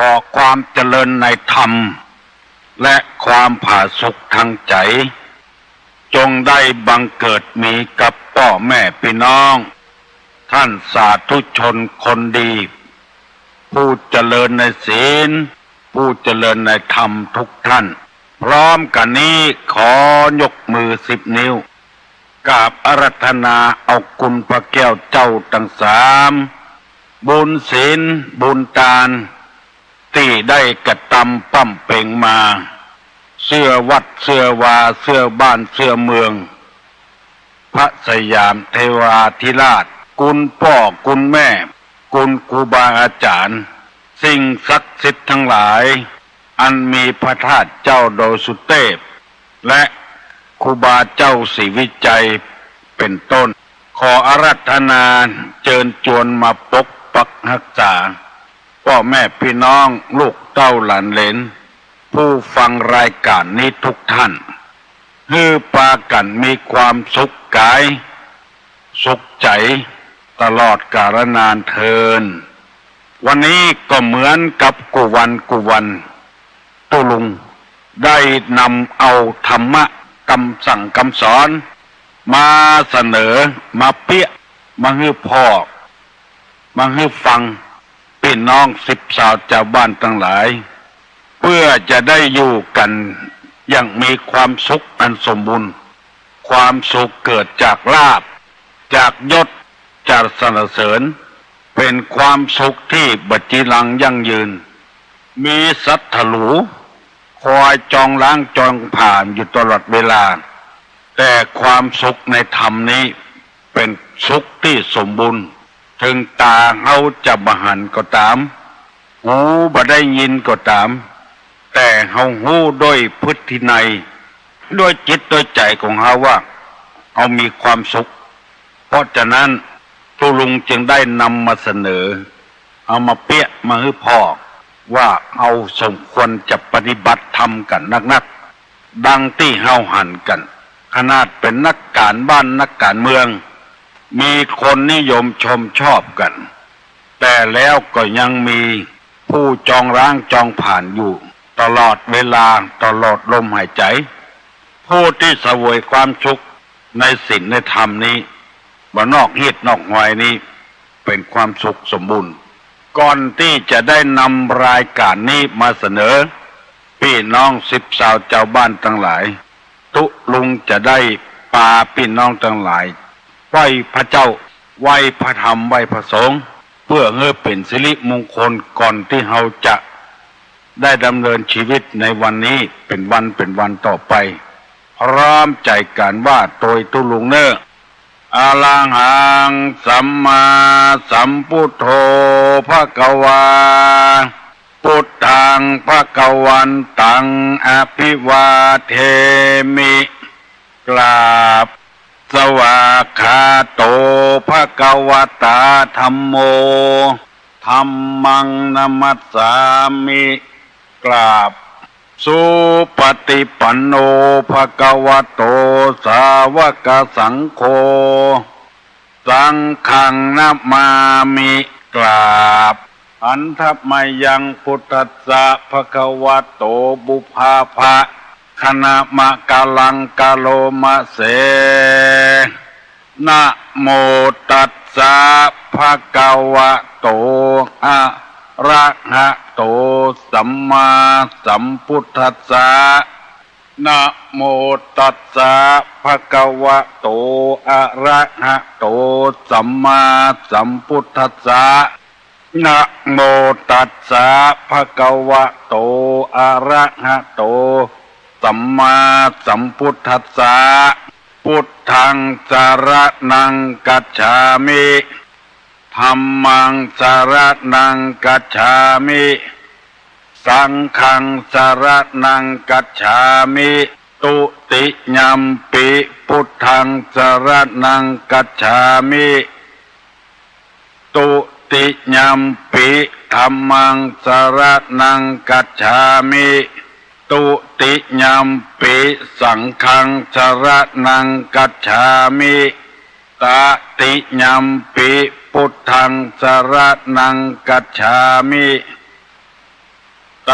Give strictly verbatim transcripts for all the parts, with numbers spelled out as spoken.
ขอความเจริญในธรรม และความผาสุกทางใจ๋ จงได้บังเกิดมีกับป้อแม่ปี้น้อง ท่านสาธุชนคนดี ผู้เจริญในศีล ผู้เจริญในธรรมทุกท่าน พร้อมกั๋นนี้ขอยกมือสิบนิ้ว กราบอาราธนาเอาคุณพระแก้วเจ้าตังสาม บุญศีล บุญตาน ตี้ได้กระตำปำเป็งมา เสื้อวัด เสื้อวา เสื้อบ้าน เสื้อเมือง พระสยามเทวาธิราช คุณป้อ คุณแม่ คุณครูบาอาจ๋ารย์ สิ่งศักดิ์สิทธิ์ตังหลาย อันมีพระธาตุเจ้าดอยสุเตพ และครูบาเจ้าศรีวิชัย เป๋นต้น ขออาราธนาเจิญจวนมาปกปักฮักษา ป้อแม่ปี้น้อง ลูกเต้าหลานเหลน ผู้ฟังรายก๋านนี้ทุกท่าน หื้อปากั๋นมีความสุขก๋าย สุขใจ๋ ตลอดกาลนานเทอญ วันนี้ก็เหมือนกับกู้วันกู้วัน ตุ๊ลุงได้นำเอาธรรมะกำสั่งกำสอน มาเสนอ มาเปี้ย มาหื้อผ่อ มาหื้อฟัง ปี้น้องสิบสาวจาวบ้านตังหลาย เพื่อจะได้อยู่กั๋นอย่างมีความสุขอันสมบูรณ์ ความสุขเกิดจากลาภ จากยศ จากสรรเสริญ เป๋นความสุขตี้บ่จีรังยั่งยืน มีศัตรู๋คอยจองล้างจองผลาญอยู่ตลอดเวลา แต่ความสุขในธรรมนี้เป๋นสุขตี้สมบูรณ์ เถิงต๋าเฮาจะบ่หันก็ต๋าม หูบ่ได้ยินก็ต๋าม แต่เฮาฮู้โดยพฤตินัย โดยจิตโดยใจ๋ของเฮาว่า เฮามีความสุข เพราะฉะนั้นตุ๊ลุงจึงได้นำมาเสนอ เอามาเปี้ย มาหื้อผ่อ ว่าเฮาสมควรจะปฏิบัติธรรมกั๋นนักๆ ดังตี้เฮาหันกั๋น ขนาดเป๋นนักก๋านบ้านนักก๋านเมือง มีคนนิยมชมชอบกั๋น แต่แล้วก็ยังมีผู้จองล้างจองผลาญอยู่ตลอดเวลา ตลอดลมหายใจ๋ ผู้ตี้เสวยความสุขในศีลในธรรมนี้ บ่นอกฮีตนอกฮอยนี้ เป๋นความสุขสมบูรณ์ ก่อนตี้จะได้นำรายก๋านนี้มาเสนอ ปี้น้องสิบสาวจาวบ้านตังหลาย ตุ๊ลุงจะได้ปาปี้น้องตังหลาย ไหว้พระเจ้า ไหว้พระธรรม ไหว้พระสงฆ์ เพื่อหื้อเป๋นสิริมงคล ก่อนตี้เฮาจะได้ดำเนินชีวิตในวันนี้ เป๋นวัน เป๋นวันต่อไป พร้อมใจ๋กั๋นว่าโตยตุ๊ลุงเน่อ อะระหัง สัมมาสัมพุทโธ ภะคะวา พุทธัง ภะคะวันตัง อะภิวาเทมิ กราบ สวากขาโต ภะคะวะตา ธัมโม ธัมมัง นะมัสสามิ กราบ สุปะฏิปันโน ภะคะวะโต สาวกสังโฆ สังฆัง นะมามิ กราบ หันทะมะยัง พุทธัสสะ ภะคะวะโต ปุพพะ คะนะมะกะลัง กะโรมะเส นะโมตัสสะ ภะคะวะโต อะระหะโต สัมมาสัมพุทธัสสะ นะโมตัสสะ ภะคะวะโต อะระหะโต สัมมาสัมพุทธัสสะ นะโมตัสสะ ภะคะวะโต อะระหะโต สัมมาสัมพุทธัสสะ พุทธัง สะระณัง กัจฉามิ ธัมมัง สะระณัง กัจฉามิ สังฆัง สะระณัง กัจฉามิ ตุติยัมปิ พุทธัง สะระณัง กัจฉามิ ตุติยัมปิ ธัมมัง สะระณัง กัจฉามิ ตุติยัมปิ สังฆัง สะระณัง กัจฉามิ ตะติยัมปิ พุทธัง สะระณัง กัจฉามิ ต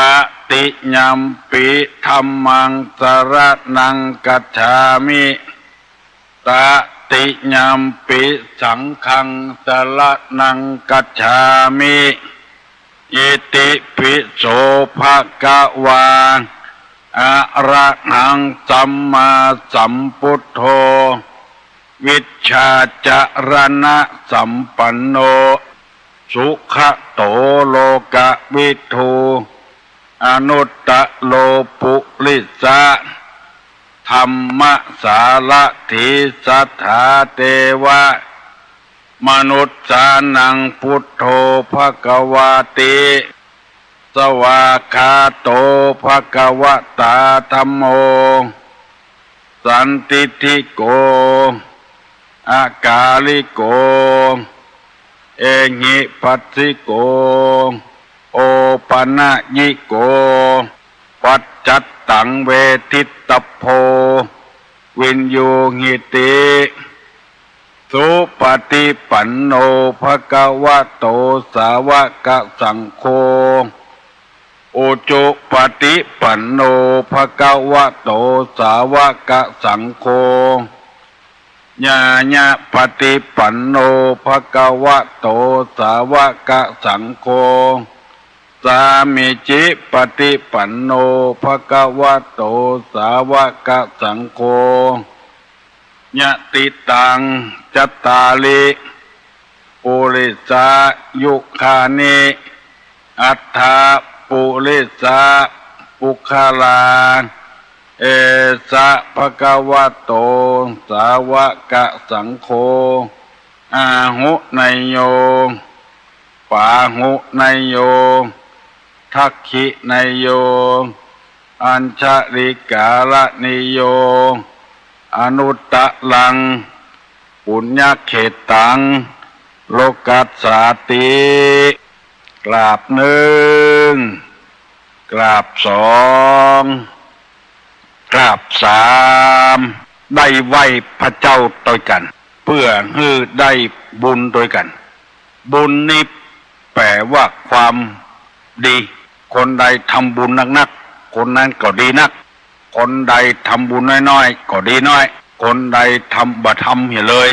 ติยัมปิ ธัมมัง สรณัง คัจฉามิ ตติยัมปิ สังฆัง สรณัง คัจฉามิ อิติปิโส ภะคะวา อะระหัง สัมมาสัมพุทโธ วิชชาจรณะสัมปันโน สุขะโต โลกะวิทู อนุตตะโร ปุริสะธัมมสารถี สัทธา เตวะมนุสสานัง พุทโธ ภะคะวาติ สวากขาโต ภะคะวะตา ธัมโม สันทิฏฐิโก อะกาลิโก เอหิปัสสิโก โอปะนะยิโก ปัจจัตตัง เวทิตตะโพ วินยูหิติ สุปะฏิปันโน ภะคะวะโต สาวะกะสังโฆ อุจุปะฏิปันโน ภะคะวะโต สาวะกะสังโฆ ญาณะปะฏิปันโน ภะคะวะโต สาวะกะสังโฆ สามีจิปะฏิปันโน ภะคะวะโต สาวะกะสังโฆ ยะติตัง จัตตาริ ปุริสายุคานิ อัตถะ ปุริสะปุคคลา เอสะ ภะคะวะโต สาวะกะสังโฆ อาหุเนยโย ปาหุเนยโย ทักขิเนยโย อัญชลิกาละเนยโย อนุตตะรัง ปุญญะเขตตัง โลกัสสาติ กราบนึ่ง กราบสอง กราบสาม ได้ไหว้พระเจ้าตวยกั๋น เปื้อหื้อได้บุญตวยกั๋น บุญนี้แป๋ว่าความดี คนใดทำบุญนักๆ คนนั้นก็ดีนัก คนใดทำบุญน้อยๆ ก็ดีน้อย คนใดทำ บ่ทำเหียเลย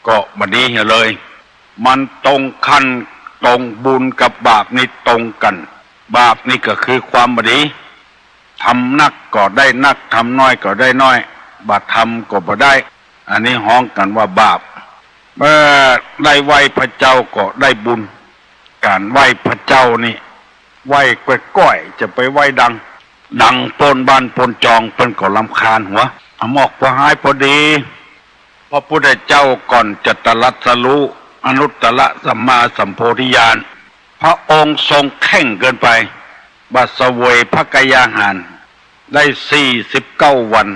ก็บ่ดีเหียเลย มันตรงขั้น ตรงบุญกับบาปนี่ตรงกั๋น บาปนี่ก็คือความบ่ดี ทำนักก็ได้นัก ทำน้อยก็ได้น้อย บ่ทำก็บ่ได้ อันนี้ฮ้องกั๋นว่าบาป เมื่อได้ไหว้พระเจ้าก็ได้บุญ ก๋านไหว้พระเจ้านี่ ไหว้ก้อยๆ จะไปไหว้ดัง ดังโป้นบ้านโป้นจอง เปิ้นก็รำคาญหัว อำออกพอฮ้ายพอดี พระพุทธเจ้าก่อนจะตรัสรู้อนุตตรสัมมาสัมโพธิญาณ พระองค์ทรงเคร่งเกินไป บ่เสวยพระกยาหารได้สี่สิบเก้าวัน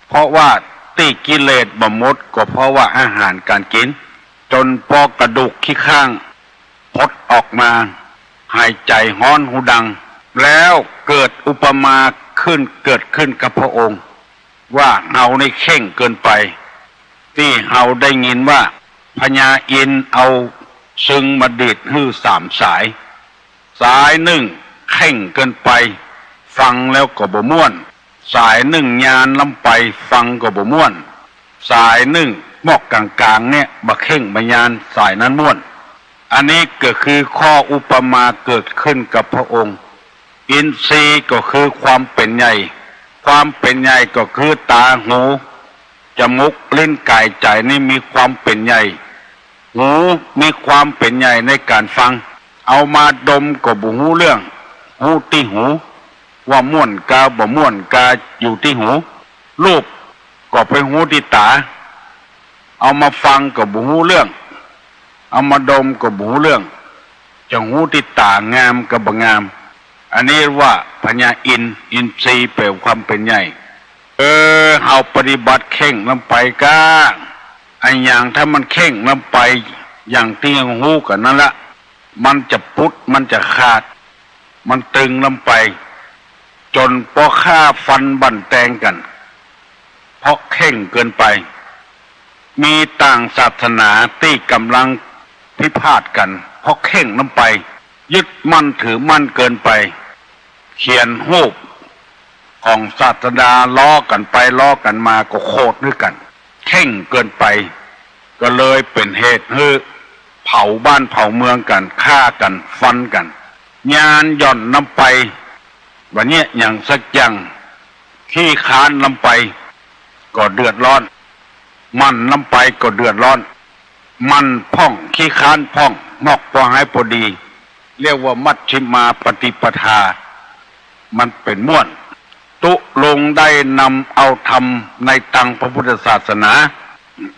เพราะว่าตี้กิเลสบ่หมด ก็เพราะว่าอาหารก๋านกิ๋น จ๋นปอกระดูกขี้ข้าง ผดออกมา หายใจ๋ฮ้อนฮูดัง แล้วเกิดอุปมาขึ้น เกิดขึ้นกับพระองค์ ว่าเฮานี่เคร่งเกินไป ตี้เฮาได้ยินว่าพญาอินทร์เอาชึงมาดีดหื้อสามสาย สายนึ่งเคร่งเกินไป ฟังแล้วก็บ่ม่วน สายนึ่งยานล้ำไป ฟังก็บ่ม่วน สายนึ่งมอกก๋างๆ เนี่ย บ่เคร่งบ่ยาน สายนั้นม่วน อันนี้ก็คือข้ออุปมาเกิดขึ้นกับพระองค์ อินทรีย์ก็คือความเป๋นใหญ่ ความเป๋นใหญ่ก็คือต๋า หู จมูก ลิ้น ก๋าย ใจ๋ นี่มีความเป๋นใหญ่ หูมีความเป๋นใหญ่ในก๋านฟัง เอามาดมก็บ่ฮู้เรื่อง ฮู้ตี้หู ว่าม่วนกาบ่ม่วนกาอยู่ตี้หู ลูบก็ไปฮู้ตี้ต๋า เอามาฟังก็บ่ฮู้เรื่อง เอามาดมก็บ่ฮู้เรื่อง จะฮู้ตี้ต๋างามกับบ่งาม อันนี้ว่าพญาอินทร์ อินทรีย์แป๋ความเป๋นใหญ่ เออ เฮาปฏิบัติเคร่งล้ำไปก้า อะหยังถ้ามันเคร่งล้ำไป อย่างตี้ฮู้กั๋นนั้นละ มันจะปุด มันจะขาด มันตึงล้ำไป จ๋นปอฆ่าฟันบั่นแตงกั๋น เพราะเคร่งเกินไป มีต่างศาสนาตี้ก่ำลังพิพาทกั๋น เพราะเคร่งล้ำไป ยึดมั่นถือมั่นเกินไป เขียนฮูปของศาสดาล้อกั๋นไปล้อกั๋นมาก็โขดหื้อกั๋น เคร่งเกินไป ก็เลยเป๋นเหตุหื้อเผาบ้านเผาเมืองกั๋น ฆ่ากั๋น ฟันกั๋น ญาณหย่อนลำไป บ่าเยียะหยังสักอย่าง ขี้ค้านลำไป ก็เดือดร้อน หมั่นลำไปก็เดือดร้อน หมั่นพ่อง ขี้ค้านพ่อง มอกปอฮ้ายปอดี เรียกว่ามัชฌิมาปฏิปทา มันเป๋นม้วน ตุ๊ลุงได้นำเอาธรรมในตังพระพุทธศาสนา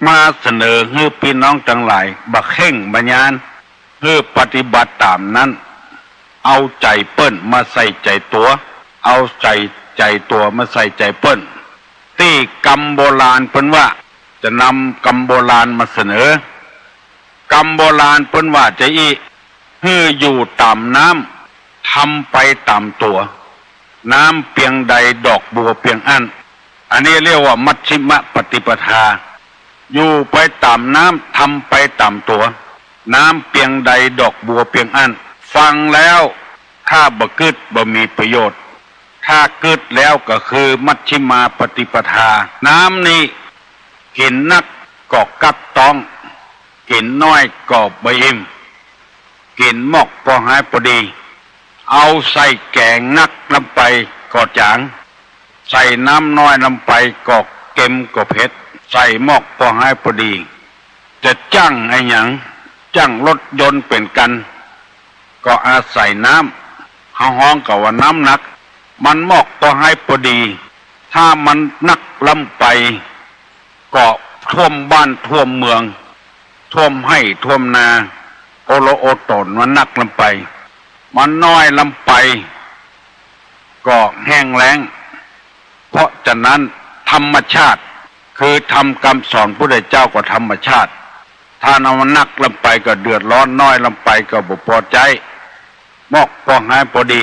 มาเสนอหื้อปี้น้องตังหลาย บ่าเคร่งบ่าญาณ หื้อปฏิบัติต๋ามนั้น เอาใจ๋เปิ้นมาใส่ใจ๋ตั๋ว เอาใจ๋ ใจ๋ตั๋วมาใส่ใจ๋เปิ้น ตี้กำโบราณเปิ้นว่า จะนำกำโบราณมาเสนอ กำโบราณเปิ้นว่าจะอี้ หื้ออยู่ต๋ามน้ำ ทำไปต๋ามตั๋ว น้ำเปียงใดดอกบัวเปียงอั้น อันนี้เรียกว่ามัชฌิมปฏิปทา อยู่ไปต๋ามน้ำ ทำไปต๋ามตั๋ว น้ำเปียงใดดอกบัวเปียงอั้น ฟังแล้วถ้าบ่กึ๊ดบ่มีประโยชน์ ถ้ากึ๊ดแล้วก็คือมัชฌิมาปฏิปทา น้ำนี้กิ๋นนักก็กั๊กต๊อง กิ๋นน้อยก็บ่อิ่ม กิ๋นมอกปอฮ้ายปอดี เอาใส่แกงนักลำไปก็จ๋าง ใส่น้ำน้อยลำไปก็เก็มก็เผ็ด ใส่มอกปอฮ้ายปอดี จะจั้งอะหยัง จั้งรถยนต์เป๋นกั๋น ก็อาศัยน้ำ เฮาฮ้องกั๋นว่าน้ำหนัก มันมอกปอฮ้ายปอดี ถ้ามันนักลำไป ก็ท่วมบ้านท่วมเมือง ท่วมไฮ่ท่วมนา โอละโอต๋น มันนักลำไป มันน้อยลำไป ก็แห้งแล้ง เพราะฉะนั้นธรรมชาติ คือธรรมกำสอนพุทธเจ้าก็ธรรมชาติ ถ้าเอามันนักลำไปก็เดือดร้อน น้อยลำไปก็บ่ปอใจ๊ มอกปอฮ้ายปอดี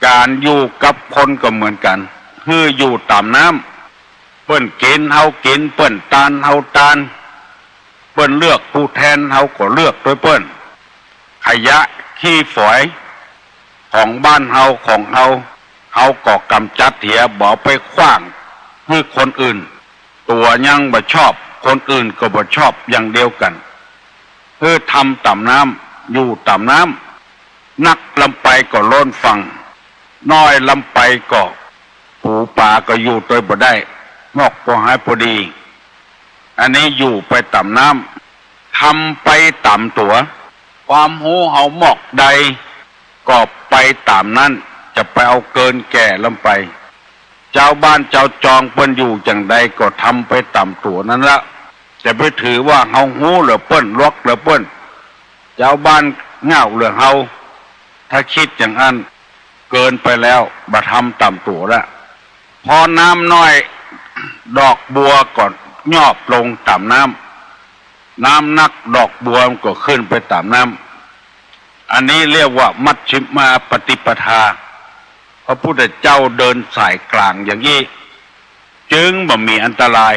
ก๋านอยู่กับคนก็เหมือนกั๋น หื้ออยู่ต๋ามน้ำ เปิ้นกิ๋นเฮากิ๋น เปิ้นตานเฮาตาน เปิ้นเลือกผู้แทนเฮาก็เลือกตวยเปิ้น ขยะขี้ฝอยของบ้านเฮาของเฮา เฮาก็ก๋ำจัดเหีย บ่เอาไปขว้างหื้อคนอื่น ตั๋วยังบ่ชอบ คนอื่นก็บ่ชอบอย่างเดียวกั๋น หื้อทำต๋ามน้ำ อยู่ต๋ามน้ำ นักลำไปก็ล้นฝั่ง น้อยลำไปก็ปูป๋าก็อยู่ตวยบ่ได้ มอกปอฮ้ายปอดี อันนี้อยู่ไปต๋ามน้ำ ทำไปต๋ามตั๋ว ความฮู้เฮามอกใด ก็ไปต๋ามนั้น จะไปเอาเกินแก่ลำไป จาวบ้านจาวจองเปิ้นอยู่จั่งใดก็ทำไปต๋ามตั๋วนั้นละ จะไปถือว่าเฮาฮู้เหลือเปิ้น ลวกเหลือเปิ้น จาวบ้านง่าวเหลือเฮา ถ้ากึ๊ดอย่างอั้นเกินไปแล้ว บ่ทำต๋ามตั๋วละ พอน้ำน้อย ดอกบัวก็ยอบลงต๋ามน้ำ น้ำนักดอกบัวมันก็ขึ้นไปต๋ามน้ำ อันนี้เรียกว่ามัชฌิมาปฏิปทา พระพุทธเจ้าเดินสายกลางอย่างอี้ จึงบ่มีอันตราย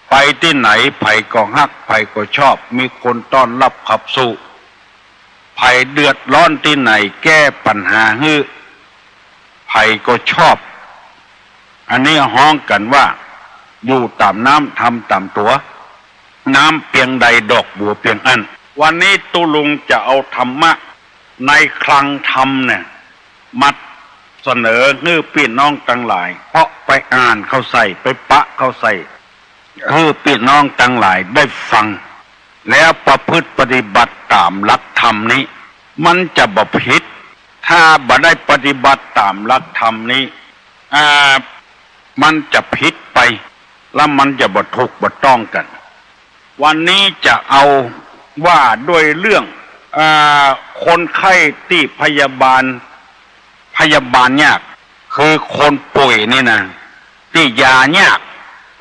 ไปตี้ไหนใผก็ฮัก ใผก็ชอบ มีคนต้อนฮับขับสู้ ใผเดือดร้อนตี้ไหนแก้ปัญหาหื้อ ใผก็ชอบ อันนี้ฮ้องกั๋นว่า อยู่ต๋ามน้ำ ทำต๋ามตั๋ว น้ำเปียงใดดอกบัวเปียงอั้น วันนี้ตุ๊ลุงจะเอาธรรมะในคลังธรรมเนี่ย มาเสนอหื้อปี้น้องตังหลาย เพราะไปอ่านเข้าใส่ ไปปะเข้าใส่ หื้อปี้น้องตังหลายได้ฟัง แล้วประพฤติปฏิบัติต๋ามหลักธรรมนี้ มันจะบ่ผิด ถ้าบ่ได้ปฏิบัติต๋ามหลักธรรมนี้ อ่า มันจะผิดไป แล้วมันจะบ่ถูกบ่ต้องกั๋น วันนี้จะเอาว่าด้วยเรื่อง อ่า คนไข้ตี้พยาบาล พยาบาลยาก คือคนป่วยนี่นะ ตี้ยายาก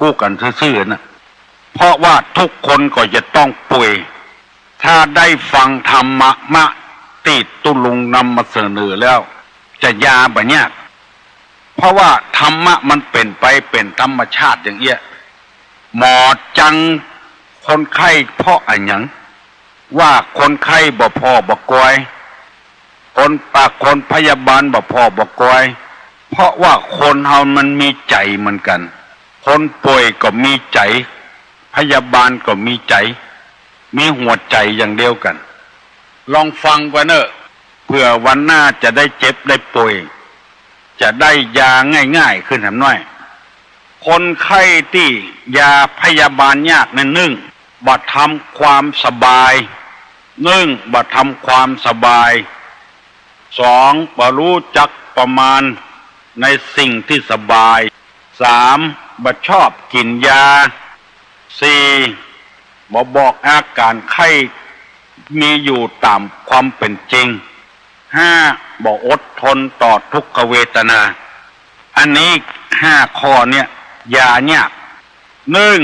กู้กั๋นซื่อๆ นะ เพราะว่าทุกคนก็จะต้องป่วย ถ้าได้ฟังธรรมะตี้ตุ๊ลุงนำมาเสนอแล้ว จะยาบ่ยาก เพราะว่าธรรมะมันเป๋นไปเป๋นธรรมชาติอย่างเอี้ย หมอจังคนไข้เพราะอะหยัง ว่าคนไข้บ่ผ่อบ่กอย คนปาก คนพยาบาลบ่ผ่อบ่กอย เพราะว่าคนเฮามันมีใจ๋เหมือนกั๋น คนป่วยก็มีใจ๋ พยาบาลก็มีใจ๋ มีหัวใจ๋อย่างเดียวกั๋น ลองฟังก่อนเน่อ เผื่อวันหน้าจะได้เจ็บได้ป่วย จะได้ยาง่ายๆ ขึ้นหำน้อย คนไข้ตี้ยาพยาบาลยากนั้น นึ่ง บ่ทำความสบาย นึ่ง บ่ทำความสบาย สอง บ่ฮู้จักประมาณในสิ่งตี้สบาย สาม บ่ชอบกิ๋นยา สี่ บ่บอกอาก๋านไข้มีอยู่ต๋ามความเป๋นจริง ห้า บ่อดทนต่อทุกขเวทนา อันนี้ห้าข้อเนี่ยยายาก นึ่ง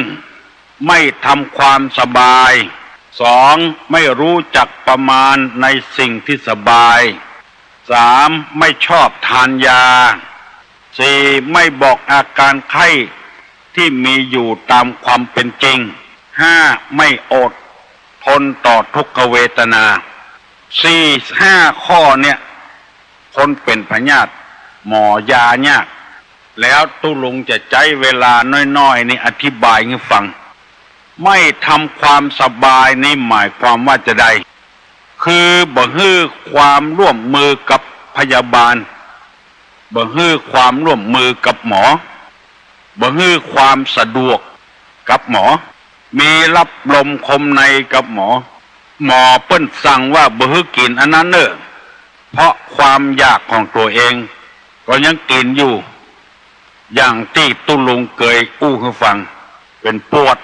ไม่ทำความสบาย สอง ไม่ฮู้จักประมาณในสิ่งตี้สบาย สาม ไม่ชอบทานยา สี่ ไม่บอกอาก๋านไข้ตี้มีอยู่ต๋ามความเป๋นจริง ห้า ไม่อดทนต่อทุกขเวทนา สี่ ห้าข้อเนี่ย คนเป๋นพยาธิหมอยายาก แล้วตุ๊ลุงจะใจ๊เวลาน้อยๆ นี้อธิบายหื้อฟัง ไม่ทำความสบายนี้หมายความว่าจาใด คือบ่หื้อความร่วมมือกับพยาบาล บ่หื้อความร่วมมือกับหมอ บ่หื้อความสะดวกกับหมอ มีรับลมคมในกับหมอ หมอเปิ้นสั่งว่าบ่หื้อกิ๋นอันนั้นเน่อ เพราะความอยากของตั๋วเองก็ยังกิ๋นอยู่ อย่างตี้ตุ๊ลุงเกยอู้หื้อฟัง เป๋นปวด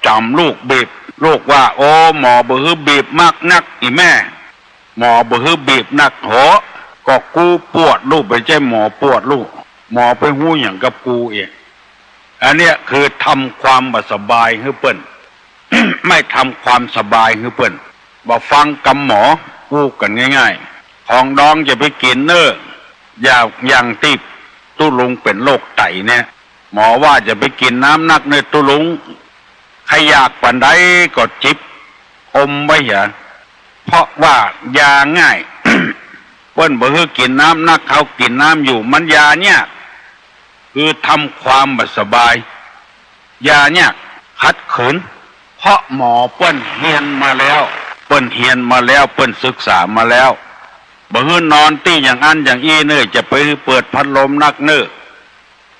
จ๋ำลูกบีบ ลูกว่า โอ้ หมอบ่หื้อบีบมากนัก อี่แม่ หมอบ่หื้อบีบนัก โห ก็กูปวดลูก บ่ใจ้หมอปวดลูก หมอไปฮู้หยังกับกูอีก อันเนี้ยคือทำความบ่สบายหื้อเปิ้น ไม่ทำความสบายหื้อเปิ้น บ่ฟังกำหมอ อู้กั๋นง่ายๆ ของดองจะไปกิ๋นเน่อ อย่าง อย่างตี้ตุ๊ลุงเป๋นโรคไตเนี่ย หมอว่าจะไปกิ๋นน้ำนักเน่อตุ๊ลุง ใค่อยากปานใดก็จิบอมไว้เหีย เพราะว่ายาง่าย เปิ้นบ่หื้อกิ๋นน้ำนัก เฮากิ๋นน้ำอยู่ มันยายาก คือทำความบ่สบาย ยายาก ขัดขืน เพราะหมอเปิ้นเฮียนมาแล้ว เปิ้นเฮียนมาแล้ว เปิ้นศึกษามาแล้ว บ่หื้อนอนตี้อย่างอั้นอย่างอี้เน่อ จะไปหื้อเปิดพัดลมนักเน่อ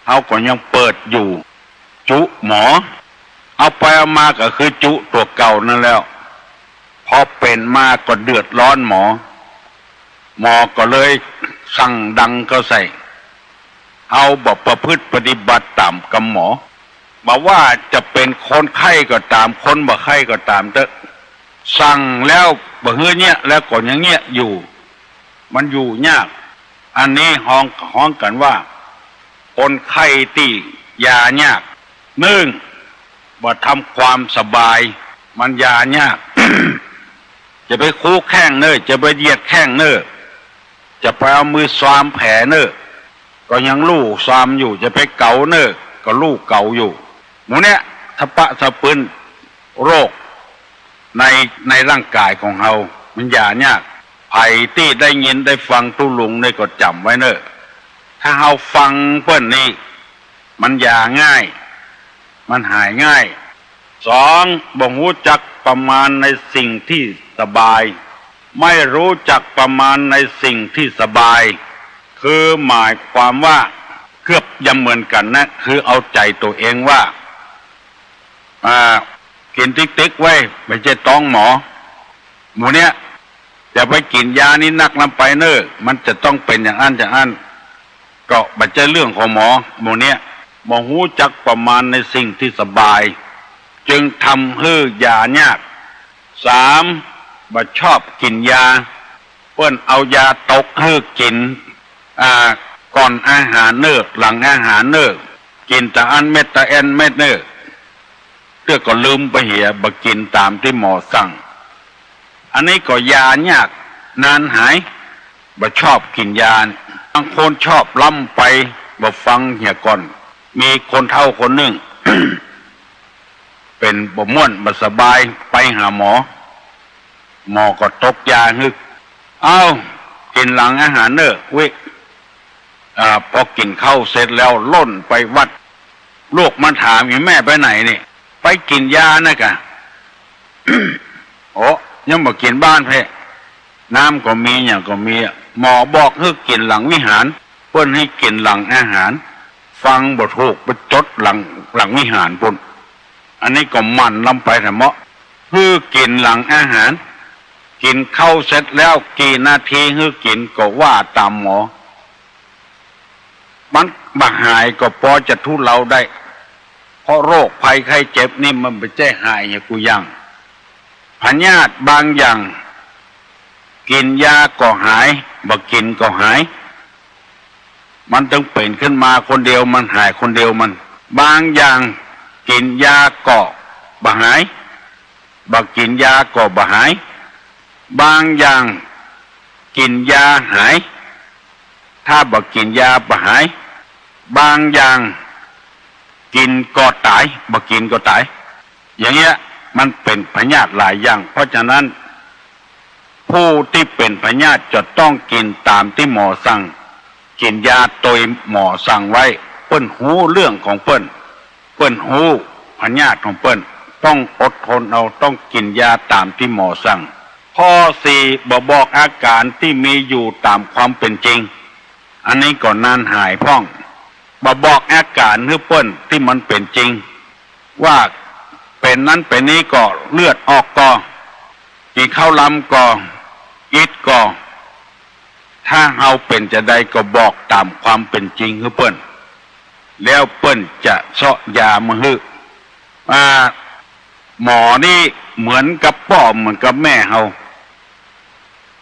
เฮาก็ยังเปิดอยู่ จุหมอ เอาไปเอามาก็คือจุตั๋วเก่านั่นแหละ พอเป๋นมาก็เดือดร้อนหมอ หมอก็เลยสั่งดังเข้าใส่ เฮาบ่ประพฤติปฏิบัติต๋ามกำหมอ บ่ว่าจะเป๋นคนไข้ก็ต๋าม คนบ่ไข้ก็ต๋ามเต๊อะ สั่งแล้วบ่หื้อเยียะ แล้วก็ยังเยียะอยู่ มันอยู่ยาก อันนี้ฮ้อง ฮ้องกั๋นว่า คนไข้ตี้ยายาก นึ่ง บ่ทำความสบาย มันยายาก จะไปคูแข้งเน่อ จะไปเหยียดแข้งเน่อ จะไปเอามือซามแผลเน่อ ก็ยังลู่ซามอยู่ จะไปเก๋าเน่อ ก็ลู่เก๋าอยู่ หมู่เนี้ย สะปะสะปืน โรคใน ในร่างก๋ายของเฮา มันยายาก ใผตี้ได้ยินได้ฟังตุ๊ลุงนี่ก็จ๋ำไว้เน่อ ถ้าเฮาฟังเปิ้นนี่ มันยาง่าย มันหายง่าย สอง บ่ฮู้จักประมาณในสิ่งตี้สบาย ไม่รู้จักประมาณในสิ่งตี้สบาย คือหมายความว่าเกือบจะเหมือนกั๋นนะ คือเอาใจ๋ตั๋วเองว่า อ่า กิ๋นติ๊กๆ ไว้ บ่ใจ้ต้องหมอ หมู่เนี้ย จะไปกิ๋นยานี้นักนำไปเน่อ มันจะต้องเป๋นอย่างอั้นอย่างอั้น ก็บ่ใจ้เรื่องของหมอ หมู่เนี้ย บ่ฮู้จักประมาณในสิ่งตี้สบาย จึงทำหื้อยายาก สาม บ่ชอบกิ๋นยา เปิ้นเอายาตกหื้อกิ๋น อ่า ก่อนอาหารเน่อ หลังอาหารเน่อ กิ๋นตะอั้นเม็ดตะแอ้นเม็ดเน่อ เตื้อก็ลืมไปเหีย บ่กิ๋นต๋ามตี้หมอสั่ง อันนี้ก็ยายาก นานหาย บ่ชอบกิ๋นยา บางคนชอบล้ำไป บ่ฟังเหียก่อน มีคนเฒ่าคนนึ่ง เป๋นบ่ม่วนบ่สบาย ไปหาหมอ หมอก็ตกยาหื้อ เอ้า กิ๋นหลังอาหารเน่อ วิ อ่า ปอกิ๋นข้าวเสร็จแล้วล่นไปวัด ลูกมันถาม "อี่แม่ไปไหนนี่" "ไปกิ๋นยานะก่ะ" "โอ้ ยังบ่กิ๋นบ้านแพะ น้ำก็มี หยังก็มี หมอบอกหื้อกิ๋นหลังวิหาร เปิ้นหื้อกิ๋นหลังอาหาร ฟังบ่ถูก ไปจดหลัง หลังวิหารปู้น อันนี้ก็หมั่นลำไปแท้เมาะ หื้อกิ๋นหลังอาหาร กิ๋นข้าวเสร็จแล้วกี่นาทีหื้อกิ๋น ก็ว่าต๋ามหมอ มันบ่หายก็ปอจะทุเลาได้ เพราะโรคภัยไข้เจ็บนี่มันบ่ใจ้หายอย่างกู้อย่าง พยาธิบางอย่าง กิ๋นยาก็หาย บ่กิ๋นก็หาย มันตึงเป๋นขึ้นมาคนเดียว มันหายคนเดียวมัน บางอย่างกิ๋นยาก็บ่หาย บ่กิ๋นยาก็บ่หาย บางอย่างกิ๋นยาหาย ถ้าบ่กิ๋นยาบ่หาย บางอย่างกิ๋นก็ต๋าย บ่กิ๋นก็ต๋าย อย่างเงี้ย มันเป๋นพยาธิหลายอย่าง เพราะฉะนั้น ผู้ตี้เป๋นพยาธิจะต้องกิ๋นต๋ามตี้หมอสั่ง กิ๋นยาโตยหมอสั่งไว้ เปิ้นฮู้เรื่องของเปิ้น เปิ้นฮู้พยาธิของเปิ้น ต้องอดทนเอา ต้องกิ๋นยาต๋ามตี้หมอสั่ง ข้อสี่ บ่บอกอาก๋านตี้มีอยู่ต๋ามความเป๋นจริง อันนี้ก็นานหายพ่อง บ่บอกอาก๋านหื้อเปิ้นตี้มันเป๋นจริง ว่าเป๋นนั้นเป๋นนี้ ก็เลือดออกก่อ กิ๋นข้าวลำก่อ อิดก่อ ถ้าเฮาเป๋นจาใดก็บอกต๋ามความเป๋นจริงหื้อเปิ้น แล้วเปิ้นจะเซาะยามาหื้อ อ่า หมอนี่เหมือนกับป้อเหมือนกับแม่เฮา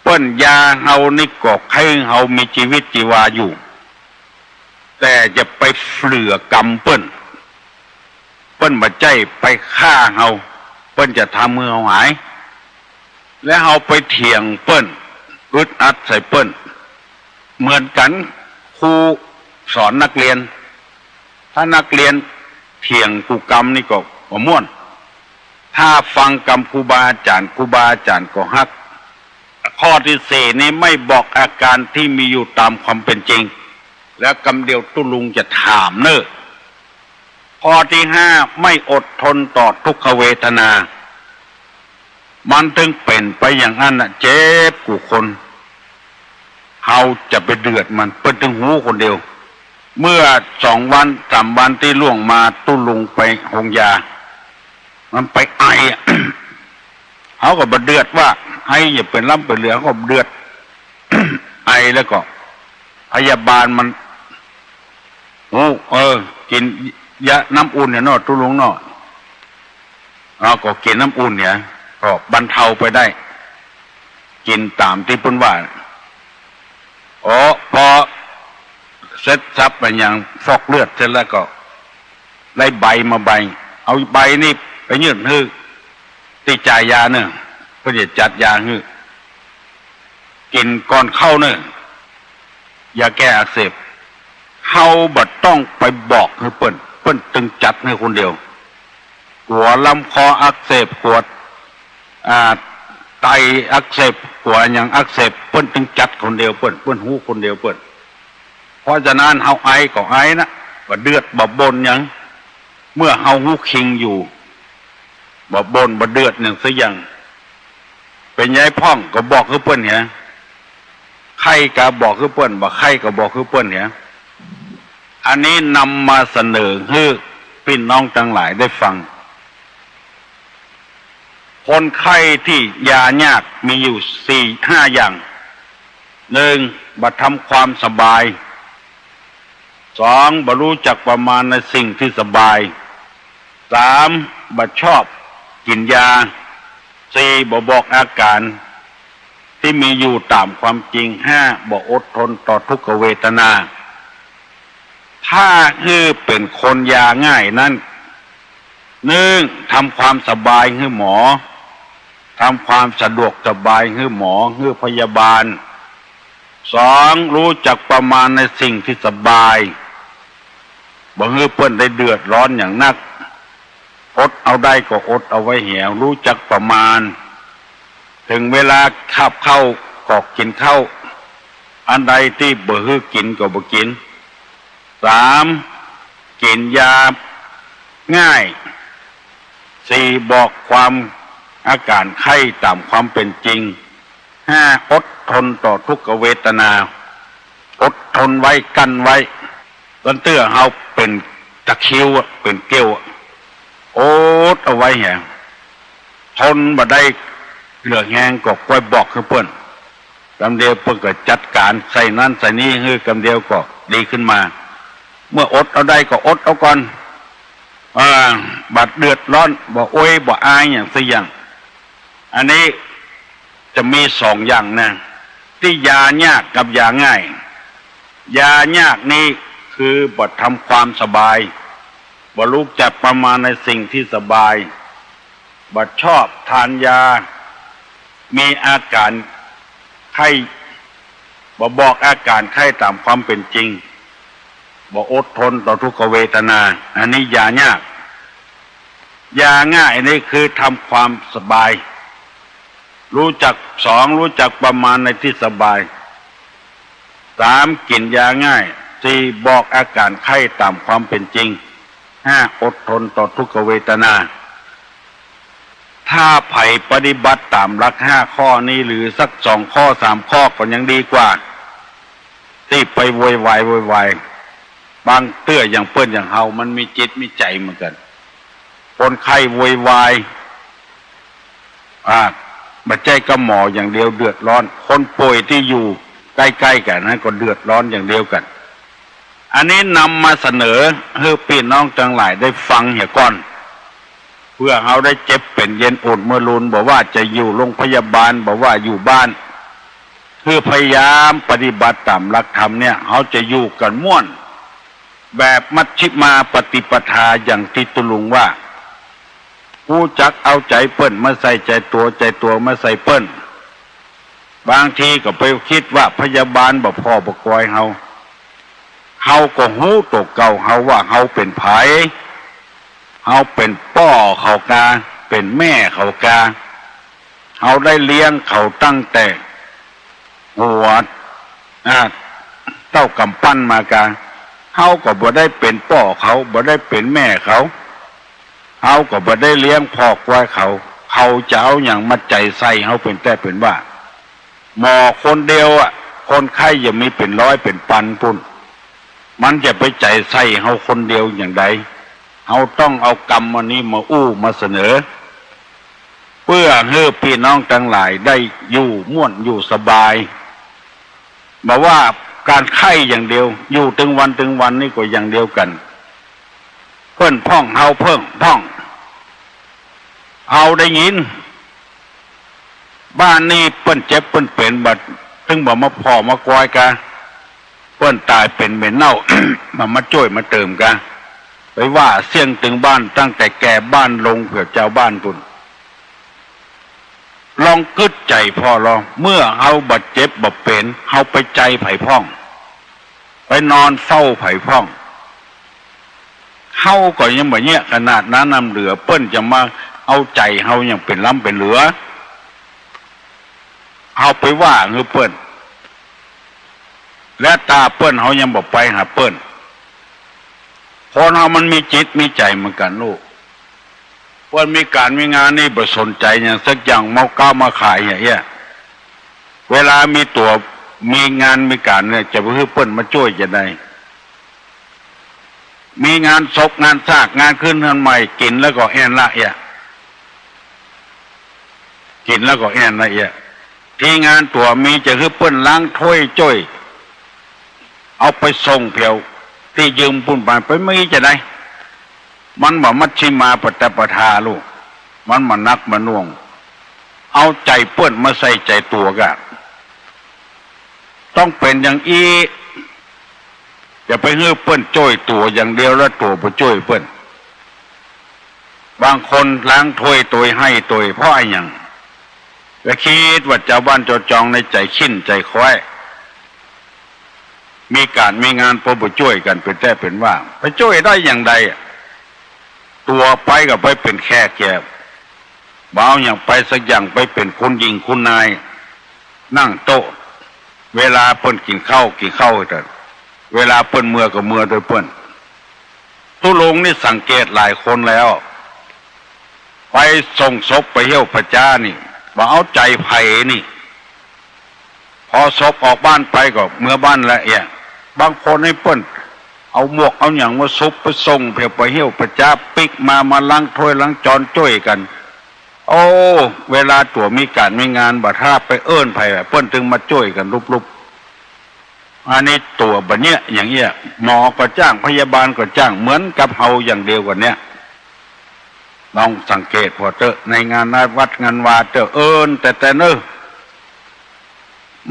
เปิ้นยาเฮานี่ก็ใค่เฮามีจีวิตจีวาอยู่ แต่จะไปเฟื่อกรรมเปิ้น เปิ้นบ่ใจ้ไปฆ่าเฮา เปิ้นจะทำหื้อเฮาหาย และเฮาไปเถียงเปิ้น อึดอัดใส่เปิ้น เหมือนกั๋น ครูสอนนักเรียน ถ้านักเรียนเถียงครูกำนี่ก็บ่ม่วน ถ้าฟังกำครูบาอาจ๋ารย์ ครูบาอาจ๋ารย์ก็ฮัก ข้อตี้สี่นี่ ไม่บอกอาก๋านตี้มีอยู่ต๋ามความเป๋นจริง แล้วกำเดียวตุ๊ลุงจะถามเน่อ ข้อตี้ห้า ไม่อดทนต่อทุกขเวทนา มันตึงเป๋นไปอย่างอั้นน่ะ เจ็บกู้คน เฮาจะไปเดือดมัน เปิ้นตึงฮู้คนเดียว เมื่อสองวันสามวันตี้ล่วงมา ตุ๊ลุงไปโฮงยา มันไปไออะ เฮาก็บ่เดือดว่า ไออย่าเป๋นล้ำเป๋นเหลือ เฮาก็บ่เดือด ไอแล้วก็ พยาบาลมัน โอ้ เออ กิ๋นยาน้ำอุ่นเนี่ยเนาะ ตุ๊ลุงเนาะ เฮาก็กิ๋นน้ำอุ่นเนี่ย ก็บรรเทาไปได้ กิ๋นต๋ามตี้เปิ้นว่า โอ้ ปอเสร็จสับอะหยัง ฟอกเลือดเสร็จแล้วก็ ได้ใบมาใบ เอาใบนี่ไปยื่นหื้อตี้จ่ายยาเน่อ เปิ้นจะจัดยาหื้อ กิ๋นก่อนเข้าเน่อ ยาแก้อักเสบ เฮาบ่ต้องไปบอกหื้อเปิ้น เปิ้นตึงจัดหื้อคนเดียว กั๋วลำคออักเสบ กั๋ว อ่า ไตอักเสบ กั๋วหยังอักเสบ เปิ้นตึงจัดคนเดียวเปิ้น เปิ้นฮู้คนเดียวเปิ้น เพราะฉะนั้นเฮาไอก็ไอนะ บ่เดือดบ่บ่นหยัง เมื่อเฮาฮู้คิงอยู่ บ่บ่นบ่เดือดหยังสักอย่าง เป๋นใยพ่องก็บอกหื้อเปิ้นเหีย ไข้ก็บอกหื้อเปิ้น บ่ไข้ก็บอกหื้อเปิ้นเหีย อันนี้นำมาเสนอหื้อปี้น้องตังหลายได้ฟัง คนไข้ตี้ยายากมีอยู่สี่ห้าอย่าง นึ่ง บ่ทำความสบาย สอง บ่ฮู้จักประมาณในสิ่งตี้สบาย สาม บ่ชอบกิ๋นยา สี่ บ่บอกอาก๋านตี้มีอยู่ต๋ามความจริง ห้า บ่อดทนต่อทุกขเวทนา ถ้าหื้อเป๋นคนยาง่ายนั้น นึ่ง ทำความสบายหื้อหมอ ทำความสะดวกสบายหื้อหมอ หื้อพยาบาล สอง ฮู้จักประมาณในสิ่งตี้สบาย บ่หื้อเปิ้นได้เดือดร้อนอย่างนัก อดเอาได้ก็อดเอาไว้เหีย ฮู้จักประมาณ เถิงเวลาคาบข้าวก็กิ๋นข้าว อันใดตี้บ่หื้อกิ๋นก็บ่กิ๋น สาม กิ๋นยาง่าย สี่ บอกความอาก๋านไข้ต๋ามความเป๋นจริง ห้า อดทนต่อทุกขเวทนา อดทนไว้ กั้นไว้ ต้านเตื้อเฮาเป๋นตะคริวอะ เป๋นเกลียวอะ อดเอาไว้แหม ทนบ่ได้เหลือแฮงก็ค่อยบอกหื้อเปิ้น กำเดียวเปิ้นก็จัดก๋านใส่นั้นใส่นี้หื้อ กำเดียวก็ดีขึ้นมา เมื่ออดเอาได้ก็อดเอาก่อน อ่า บ่เดือดร้อน บ่โอย บ่อายหยังสักอย่าง อันนี้จะมีสองอย่างนะ ตี้ยายากกับยาง่าย ยายากนี้คือบ่ทำความสบาย บ่ฮู้จักประมาณในสิ่งตี้สบาย บ่ชอบทานยา มีอาก๋านไข้ บ่บอกอาก๋านไข้ต๋ามความเป๋นจริง บ่อดทนต่อทุกขเวทนา อันนี้ยายาก ยาง่ายนี่คือทำความสบาย ฮู้จัก สอง ฮู้จักประมาณในตี้สบาย สาม กิ๋นยาง่าย สี่ บอกอาก๋านไข้ต๋ามความเป๋นจริง ห้า อดทนต่อทุกขเวทนา ถ้าใผปฏิบัติต๋ามหลักห้าข้อนี้ หรือสักสองข้อสามข้อก็ยังดีกว่า ตี้ไปโวยวาย โวยวาย บางเตื้ออย่างเปิ้นอย่างเฮามันมีจิตมีใจ๋เหมือนกั๋น คนไข้โวยวาย อ่า บ่ใจ้ก้าหมออย่างเดียวเดือดร้อน คนป่วยตี้อยู่ใก้ๆ กั๋นนั้นก็เดือดร้อนอย่างเดียวกั๋น อันนี้นำมาเสนอหื้อปี้น้องตังหลายได้ฟังเหียก่อน เปื้อเฮาได้เจ็บเป๋นเย็นอดเมื่อลูน บ่ว่าจะอยู่โฮงพยาบาล บ่ว่าอยู่บ้าน หื้อพยายามปฏิบัติต๋ามหลักธรรมเนี่ย เฮาจะอยู่กั๋นม่วน แบบมัชฌิมาปฏิปทาอย่างตี้ตุ๊ลุงว่า ฮู้จักเอาใจ๋เปิ้น มาใส่ใจ๋ตั๋ว ใจ๋ตั๋วมาใส่เปิ้น บางทีก็ไปกึ๊ดว่าพยาบาลบ่ผ่อบ่กอยเฮา เฮาก็ฮู้ตั๋วเก่าเฮาว่าเฮาเป๋นใผ เฮาเป๋นป้อเขากา เป๋นแม่เขากา เฮาได้เลี้ยงเขาตั้งแต่หัว อ่า เต้ากำปั้นมากา เฮาก็บ่ได้เป๋นป้อเขา บ่ได้เป๋นแม่เขา เฮาก็บ่ได้เลี้ยงผ่อกอยเขา เขาจะเอาหยังมาใจ๋ใส่เฮาเป๋นแต๊เป๋นว่า หมอคนเดียวอะ คนไข้ยังมีเป๋นร้อยเป๋นปันปู้น มันจะไปใจ๋ใส่เฮาคนเดียวอย่างใด เฮาต้องเอากำอันนี้มาอู้มาเสนอ เปื้อหื้อปี้น้องตังหลายได้อยู่ม่วนอยู่สบาย บ่ว่าก๋านไข้อย่างเดียว อยู่ตึงวันตึงวันนี่ก็อย่างเดียวกั๋น เปิ้นพ่อง เฮาเปิ้นพ่อง เฮาได้ยิน บ้านนี้เปิ้นเจ็บเปิ้นเป๋น บ่า ตึงบ่มาผ่อมากอยกา เปิ้นต๋ายเป๋นเหม็นเน่า บ่มาจ้วยมาเติมกา ไปว่าเสี้ยงตึงบ้าน ตั้งแต่แก่บ้านลงเปื้อจาวบ้านปู้น ลองกึ๊ดใจ๋ผ่อลอง เมื่อเฮาบ่เจ็บบ่เป๋น เฮาไปใจ๋ใผพ่อง ไปนอนเฝ้าใผพ่อง เฮาก็ยังบ่เยียะขนาดน้ำเหลือ เปิ้นจะมาเอาใจ๋เฮาอย่างเป๋นล้ำเป๋นเหลือ เฮาไปว่าหื้อเปิ้น และต๋าเปิ้นเฮายังบ่ไปหาเปิ้น คนเฮามันมีจิตมีใจ๋เหมือนกั๋นลูก เปิ้นมีก๋านมีงานนี่บ่สนใจ๋หยังสักอย่าง เมาก๊าวมาขายอย่างเอี้ย เวลามีตั๋ว มีงานมีก๋านเนี่ย จะไปหื้อเปิ้นมาจ้วยจะใด มีงานศพงานซากงานขึ้นเฮือนใหม่ กิ๋นแล้วก็แอ่นละเอี้ย กิ๋นแล้วก็แอ่นละเอี้ย ตี้งานตั๋วมีจะหื้อเปิ้นล้างถ้วยจ้วย เอาไปส่งแผวตี้ยืมปู้นไป ไปมีจะใด มันบ่มัชฌิมาปฏิปทาลูก มันบ่หนักบ่หน่วง เอาใจ๋เปิ้นมาใส่ใจ๋ตั๋วกา ต้องเป๋นอย่างอี้ จะไปหื้อเปิ้นจ้วยตั๋วอย่างเดียว แล้วตั๋วบ่จ้วยเปิ้น บางคนล้างถ้วยตวยไห้ตวย เพราะอะหยัง ก็กึ๊ดว่าจาวบ้านจาวจองในใจ๋ขิ้นใจ๋ค้อย มีก๋านมีงานปอบ่จ้วยกั๋นเป๋นแต๊เป๋นว่า ไปจ้วยได้อย่างใดอะ ตั๋วไปก็ไปเป๋นแขกแก่ บ่เอาหยังไปสักอย่าง ไปเป๋นคุณหญิงคุณนาย นั่งโต๊ะ เวลาเปิ้นกิ๋นข้าว กิ๋นข้าวเถิด เวลาเปิ้นเมือก็เมือโตยเปิ้น ตุ๊ลุงนี่สังเกตหลายคนแล้ว ไปส่งศพไปเหี่ยวผะจ๊านี่ บ่เอาใจ๋ใผนี่ พอศพออกบ้านไปก็เมือบ้านละเอียด บางคนนี่เปิ้นเอาหมวกเอาหยังมาสุบไปส่งเหี่ยว ไปเหี่ยวผะจ๊า ปิ๊กมา มาล้างถ้วยล้างจานจ้วยกั๋น โอ้ เวลาตั๋วมีก๋านมีงานบ่า ถ้าไปเอิ้นใผอะ เปิ้นตึงมาจ้วยกั๋นลุบๆ อันนี้ตั๋วบ่าเยียะอย่างเอี้ย หมอก็จ้าง พยาบาลก็จ้าง เหมือนกับเฮาอย่างเดียวกั๋นเนี่ย ลองสังเกตผ่อเต๊อะ ในงานวัดงานวาเต๊อะ เอิ้นแต่ แต่เน่อ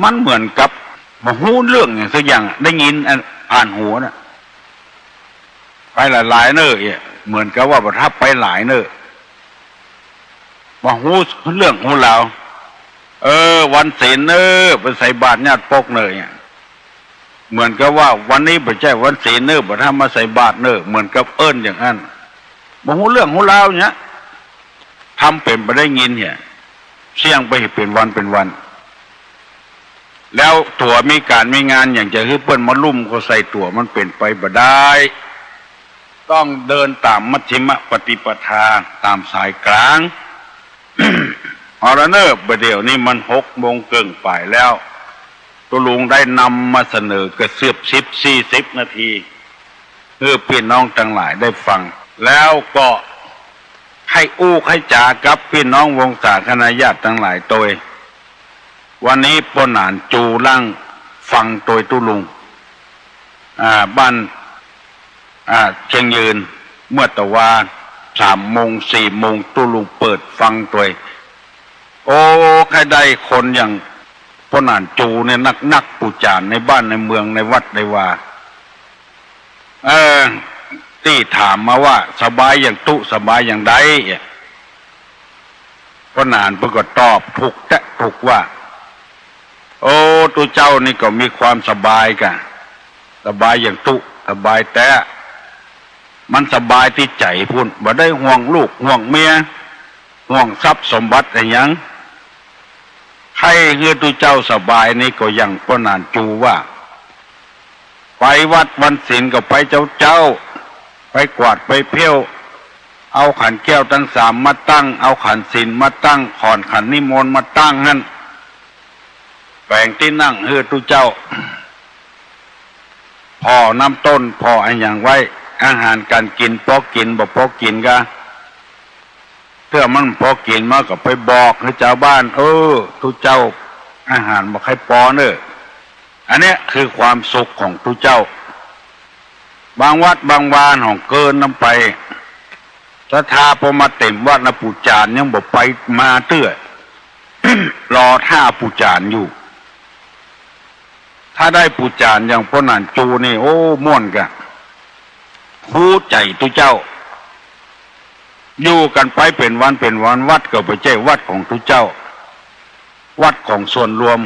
มันเหมือนกับบ่ฮู้เรื่องหยังสักอย่าง ได้ยินอันผ่านหูน่ะ ไปหลายๆ เน่อเอี้ย เหมือนกับว่าบ่า ถ้าไปหลายเน่อ บ่ฮู้เรื่องฮู้ราว เออ วันศีลเน่อ ไปใส่บาตรญาติปกเน่อเนี่ย เหมือนกับว่าวันนี้บ่ใจ้วันศีลเน่อ บ่า ถ้ามาใส่บาตรเน่อ เหมือนกับเอิ้นอย่างนั้น บ่ฮู้เรื่องฮู้ราวเนี่ย ทำเป๋นบ่ได้ยินเนี่ย เสี้ยงไปเป๋นวันเป๋นวัน แล้วตั๋วมีก๋านมีงานอย่างจะหื้อเปิ้นมาลุ่มเข้าใส่ตั๋ว มันเป๋นไปบ่ได้ ต้องเดินต๋ามมัชฌิมปฏิปทา ต๋ามสายกลาง เอาละเน่อ บ่าเดี่ยวนี้มันหกโมงเกิ่งป๋ายแล้ว ตุ๊ลุงได้นำมาเสนอก็เกือบสิบ สี่สิบนาที หื้อปี้น้องตังหลายได้ฟัง แล้วก็ใค่อู้ใค่จ๋ากับปี้น้องวงศาคณาญาติตังหลายโตย วันนี้ป้อหนานจู๋ลั่งฟังโตยตุ๊ลุง อ่า บ้าน อ่า เชียงยืน เมื่อตะวา สามโมง สี่โมง ตุ๊ลุงเปิดฟังโตย โอ้ ใค่ได้คนอย่างป้อหนานจู๋เนี่ยนักๆ ปู่จ๋านในบ้านในเมืองในวัดในวา เออ ตี้ถามมาว่าสบายอย่างตุ๊ สบายอย่างใด ป้อหนานเปิ้นก็ตอบถูกแต๊ถูกว่า โอ้ ตุ๊เจ้านี่ก็มีความสบายก่ะ สบายอย่างตุ๊ สบายแต๊ มันสบายตี้ใจ๋ปู้น บ่ได้ห่วงลูกห่วงเมีย ห่วงทรัพย์สมบัติอะหยัง ใค่หื้อตุ๊เจ้าสบายนี่ก็อย่างป้อหนานจู๋ว่า ไปวัดวันศีลก็ไปเจ๊าๆ ไปกวาดไปเผี้ยว เอาขันแก้วตังสามมาตั้ง เอาขันศีลมาตั้ง ขอนขันนิมนต์มาตั้งหั้น แป๋งตี้นั่งหื้อตุ๊เจ้า ผ่อน้ำต้น ผ่ออะหยังไว้ อาหารก๋านกิ๋นปอกิ๋น บ่ปอกิ๋นก่ะ เตื้อมันปอกิ๋นมาก็ไปบอกหื้อจาวบ้าน เออ ตุ๊เจ้า อาหารบ่ใค่ปอเน่อ อันเนี้ยคือความสุขของตุ๊เจ้า บางวัดบางวาหนองเกินนำไป ศรัทธาปอมาเต๋มวัดนะ ปู่จ๋ารย์ยังบ่ไปมาเตื้อ รอต้าปู่จ๋ารย์อยู่ ถ้าได้ปู่จ๋ารย์อย่างป้อหนานจู๋นี่ โอ้ ม่วนก่ะ ฮู้ใจ๋ตุ๊เจ้า อยู่กั๋นไปเป๋นวันเป๋นวัน วัดก็บ่ใจ้วัดของตุ๊เจ้า วัดของส่วนรวม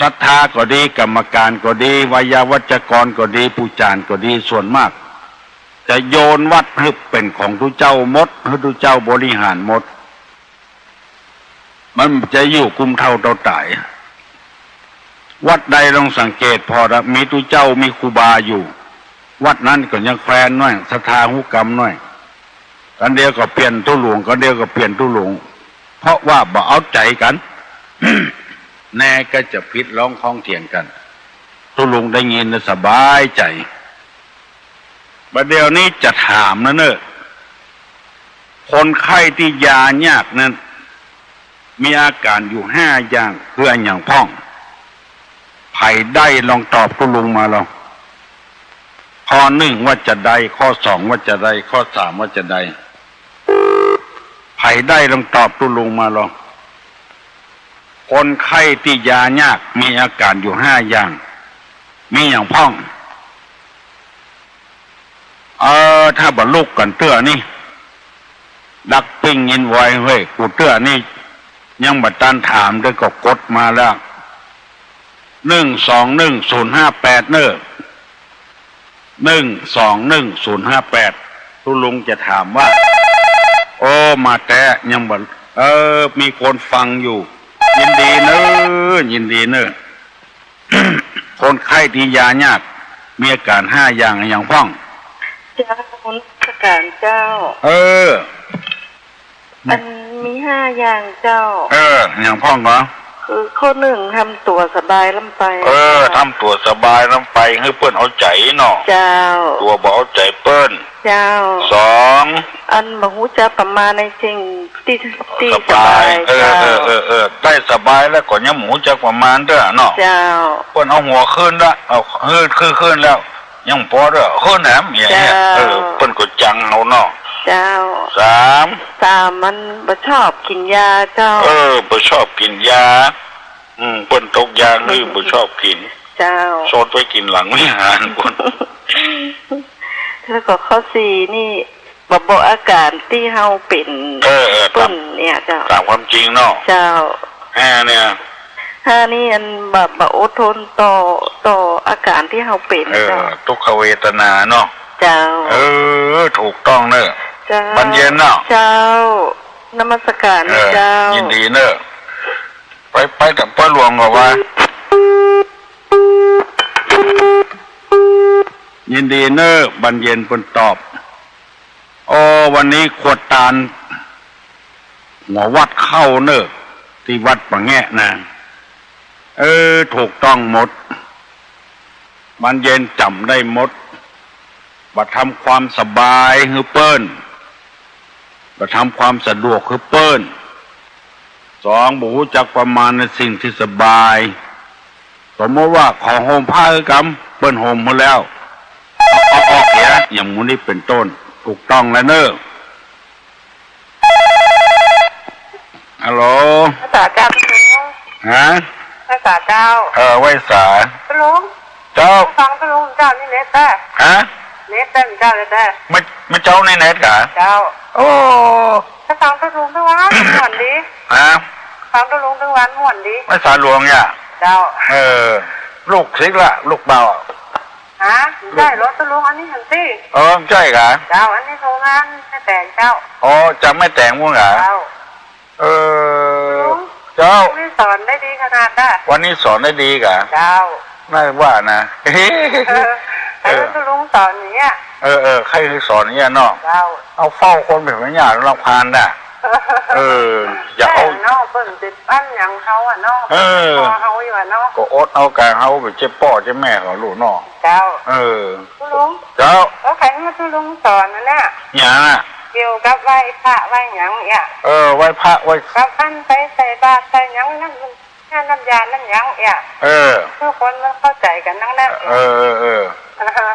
ศรัทธาก็ดี กรรมการก็ดี ไวยาวัจกรก็ดี ปู่จ๋ารย์ก็ดี ส่วนมาก จะโยนวัดหื้อเป๋นของตุ๊เจ้าหมด หื้อตุ๊เจ้าบริหารหมด มันจะอยู่กุมเต้าเต้าต๋าย วัดใดลองสังเกตผ่อเต๊อะ มีตุ๊เจ้ามีครูบาอยู่ วัดนั้นก็ยังแควนน้อย ศรัทธาฮู้กำน้อย กั๋นเดียวก็เปลี่ยนตุ๊ลุง กั๋นเดียวก็เปลี่ยนตุ๊ลุง เพราะว่าบ่เอาใจ๋กั๋น แน่ก็จะผิดร้องข้องเถียงกั๋น ตุ๊ลุงได้ยินแล้วสบายใจ๋ บ่าเดี่ยวนี้จะถามนะเน่อ คนไข้ตี้ยายากนั้น มีอาก๋านอยู่ห้าอย่าง คืออะหยังพ่อง ใผได้ลองตอบตุ๊ลุงมาลอง ข้อหนึ่งว่าจะใด ข้อสองว่าจะใด ข้อสามว่าจะใด ใผได้ลองตอบตุ๊ลุงมาลอง คนไข้ตี้ยายากมีอาก๋านอยู่ห้าอย่าง มีอะหยังพ่อง เออ ถ้าบ่ลุกกั๋นเตื้อนี่ ดักปิ้งยินไวเฮ้ย กูเตื้อนี่ ยังบ่ตันถามเตื้อก็กดมาแล้ว หนึ่งสองหนึ่งศูนย์ห้าแปด เน่อ หนึ่งสองหนึ่งศูนย์ห้าแปด ตุ๊ลุงจะถามว่า โอ้ มาแต๊ ยังบ่ เออ มีคนฟังอยู่ ยินดีเน่อ ยินดีเน่อ คนไข้ตี้ยายาก มีอาก๋านห้าอย่าง อะหยังพ่อง เจ้า นมัสก๋านเจ้า เออ อันมีห้าอย่างเจ้า เออ อะหยังพ่องก่อ คือข้อนึ่ง ทำตั๋วสบายล้ำไป เออ เจ้า ทำตั๋วสบายล้ำไป หื้อเปิ้นเอาใจ๋เนาะ เจ้า ตั๋วบ่เอาใจ๋เปิ้น เจ้า สอง อันบ่ฮู้จักประมาณในสิ่งตี้ ตี้สบาย สบาย เออ เจ้า เออ เออ เออ ได้สบายแล้วก็ยังบ่ฮู้จักประมาณเตื้อเนาะ เจ้า เปิ้นเอาหัวขึ้นละ เอาขึ้น ขึ้น ขึ้นแล้ว ยังบ่ปอเตื้อ ขึ้นแหม อย่างเงี้ย เจ้า เออ เปิ้นก็จังเฮาเนาะ เจ้า สาม สาม มันบ่ชอบกิ๋นยาเจ้า เออ บ่ชอบกิ๋นยา อืม เปิ้นตกยา หื้อบ่ชอบกิ๋น เจ้า ซดไว้กิ๋นหลังวิหารปู๊น แล้วก็ข้อสี่นี่ บ่บอกอาก๋านตี้เฮาเป๋น เออ เออ เปิ้น ต๋าม เนี่ยเจ้า ต๋ามความจริงเนาะ เจ้า ห้าเนี่ย ห้านี่อันบ่ บ่อดทนต่อ ต่ออาก๋านตี้เฮาเป๋น เออ เจ้า ทุกขเวทนาเนาะ เจ้า เออ ถูกต้องเน้อ เจ้า บานเย็นเนาะ เจ้า นมัสก๋าน เออ เจ้า ยินดีเน้อ ไป ไปตามป้อหลวงก่อว่า ยินดีเน้อ บานเย็นเปิ้นตอบ อ้อ วันนี้ขวดตาล หัววัดเข้าเน้อ ตี้วัดป่าแงะนะ เออ ถูกต้องหมด บานเย็นจ๋ำได้หมด บ่ทำความสบายหื้อเปิ้น บ่ทำความสะดวกหื้อเปิ้น สอง บ่ฮู้จักประมาณในสิ่งตี้สบาย สมมุติว่าขอห่มผ้าหื้อกำ เปิ้นห่มหื้อแล้ว เอาออกเหีย อย่างหมู่นี้เป๋นต้น ถูกต้องแล้วเน้อ ฮัลโหล ไหว้สาเจ้า ฮะ ไหว้สาเจ้า เออ ไหว้สา ตุ๊ลุง เจ้า ฟังตุ๊ลุงเจ้านี่เน็ตแต๊ ฮะ เน็ตแต๊เจ้าเลยแต๊ ไม่ ไม่เจ้านี่เน็ตกา เจ้า โอ้ ถ้าฟังตุ๊ลุงตึงวันม่วนดี ฮะ ฟังตุ๊ลุงตึงวันม่วนดี ไหว้สาหลวงเนี่ย เจ้า เออ ลูกศิษย์ละ ลูกบ่าว ฮะ ใจ้เหรอตุ๊ลุง อันนี้หันตี้ เออ ใจ้กา เจ้า อันนี้โทรมาแม่แตงเจ้า อ๋อ จากแม่แตงปู๊นกา เจ้า เออ ตุ๊ลุง เจ้า วันนี้สอนได้ดีขนาดน่ะ วันนี้สอนได้ดีกา เจ้า น่าว่านะ เออ เออ ตุ๊ลุงสอนอย่างเงี้ย เออ เออ ใค่สอนอย่างเงี้ยเนาะ เจ้า เอาเฝ้าคนเป๋นพญาธิรำคาญน่ะ เออ อย่าเอา ใจ้เนาะ เปิ้นเจ็บอันหยังเฮาอะเนาะ เออ พอเฮาอยู่อะเนาะ ก็อดเอากาเฮาไปเจ็บป้อเจ็บแม่เขาลูกเนาะ เจ้า เออ ตุ๊ลุง เจ้า ก็ใค่หื้อตุ๊ลุงสอนนั่นน่ะ หยังอะ เกี่ยวกับไหว้พระไหว้หยังเนี่ย เออ ไหว้พระไหว้ กับอันไปใส่บาตรใส่หยังน้ำ น้ำยาน้ำหยังเนี่ย เออ คือคนมันเข้าใจ๋กั๋นตังนั้น เออ เออ เออ อ่าฮะ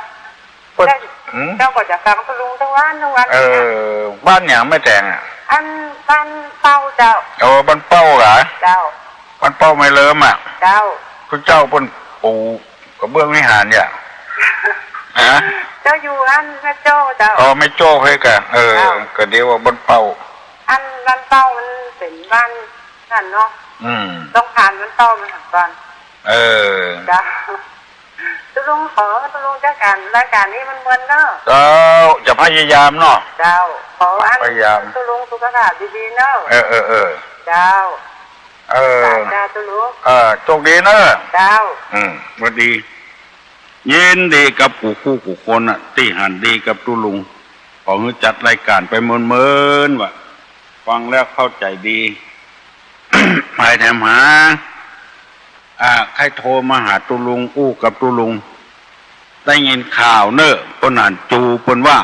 เปิ้น เจ้า หืม เจ้าก็จะฟังตุ๊ลุงตึงวันตึงวัน เออ เนี่ย บ้านหยังแม่แตงอะ อันบ้านเป้าเจ้า โอ้ บ้านเป้ากา เจ้า บ้านเป้าแม่เลิ้มอะ เจ้า ผู้เจ้าเปิ้นปูกระเบื้องวิหารเนี่ย ฮะ เจ้าอยู่อันแม่โจ้เจ้า อ๋อ แม่โจ้เฮ้ยกา เออ เจ้า ก็เดี๋ยวว่าบ้านเป้า อันบ้านเป้ามันเป๋นบ้านนั่นเนาะ อืม ต้องผ่านบ้านเป้ามาก่อน เออ เจ้า ตุ๊ลุงขอตุ๊ลุงจัดก๋านรายก๋านนี้มันม่วนเน้อ เจ้า จะพยายามเนาะ เจ้า ขออัน พยายาม ตุ๊ลุงสุขภาพดีๆ เน้อ เออ เออ เออ เจ้า เออ สาธุตุ๊ลุง เออ โชคดีเน้อ เจ้า อืม สวัสดี ยินดีกับกู้คู่กู้คนน่ะ ตี้หันดีกับตุ๊ลุง ขอหื้อจัดรายก๋านไปเมินๆ ว่า ฟังแล้วเข้าใจ๋ดี ไปแถมหา อ่า ใค่โทรมาหาตุ๊ลุง อู้กับตุ๊ลุง ได้ยินข่าวเน้อ เปิ้นหันจู เปิ้นว่า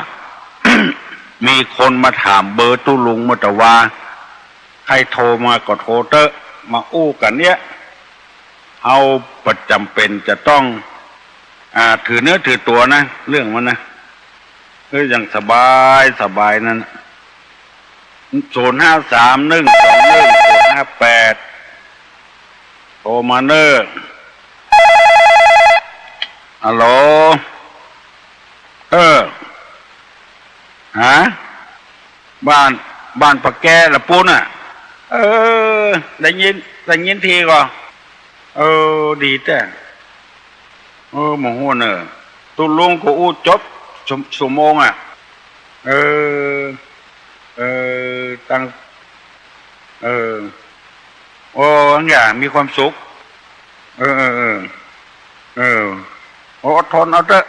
มีคนมาถามเบอร์ตุ๊ลุงเมื่อตะวา ใค่โทรมาก็โทรเต๊อะ มาอู้กั๋นเนี่ย เฮาบ่จ๋ำเป๋นจะต้อง อ่า ถือเนื้อถือตั๋วนะ เรื่องมันนะ เออ อย่างสบายสบายนั่นน่ะ ศูนย์ห้าสาม หนึ่งสองหนึ่ง ศูนย์ห้าแปด โทรมาเน้อ ฮัลโหล เออ ฮะ บ้าน บ้านป่าแกละปู๊นน่ะ เออ ได้ยิน ได้ยินทีก่อ เออ ดีแต๊ เออ บ่ฮู้เน่อ ตุ๊ลุงก็อู้จบ ชั่ว ชั่วโมงอะ เออ เออ ตัง เออ โอ้ อันอย่ามีความสุข เออ เออ เออ เออ อดทนเอาเต๊อะ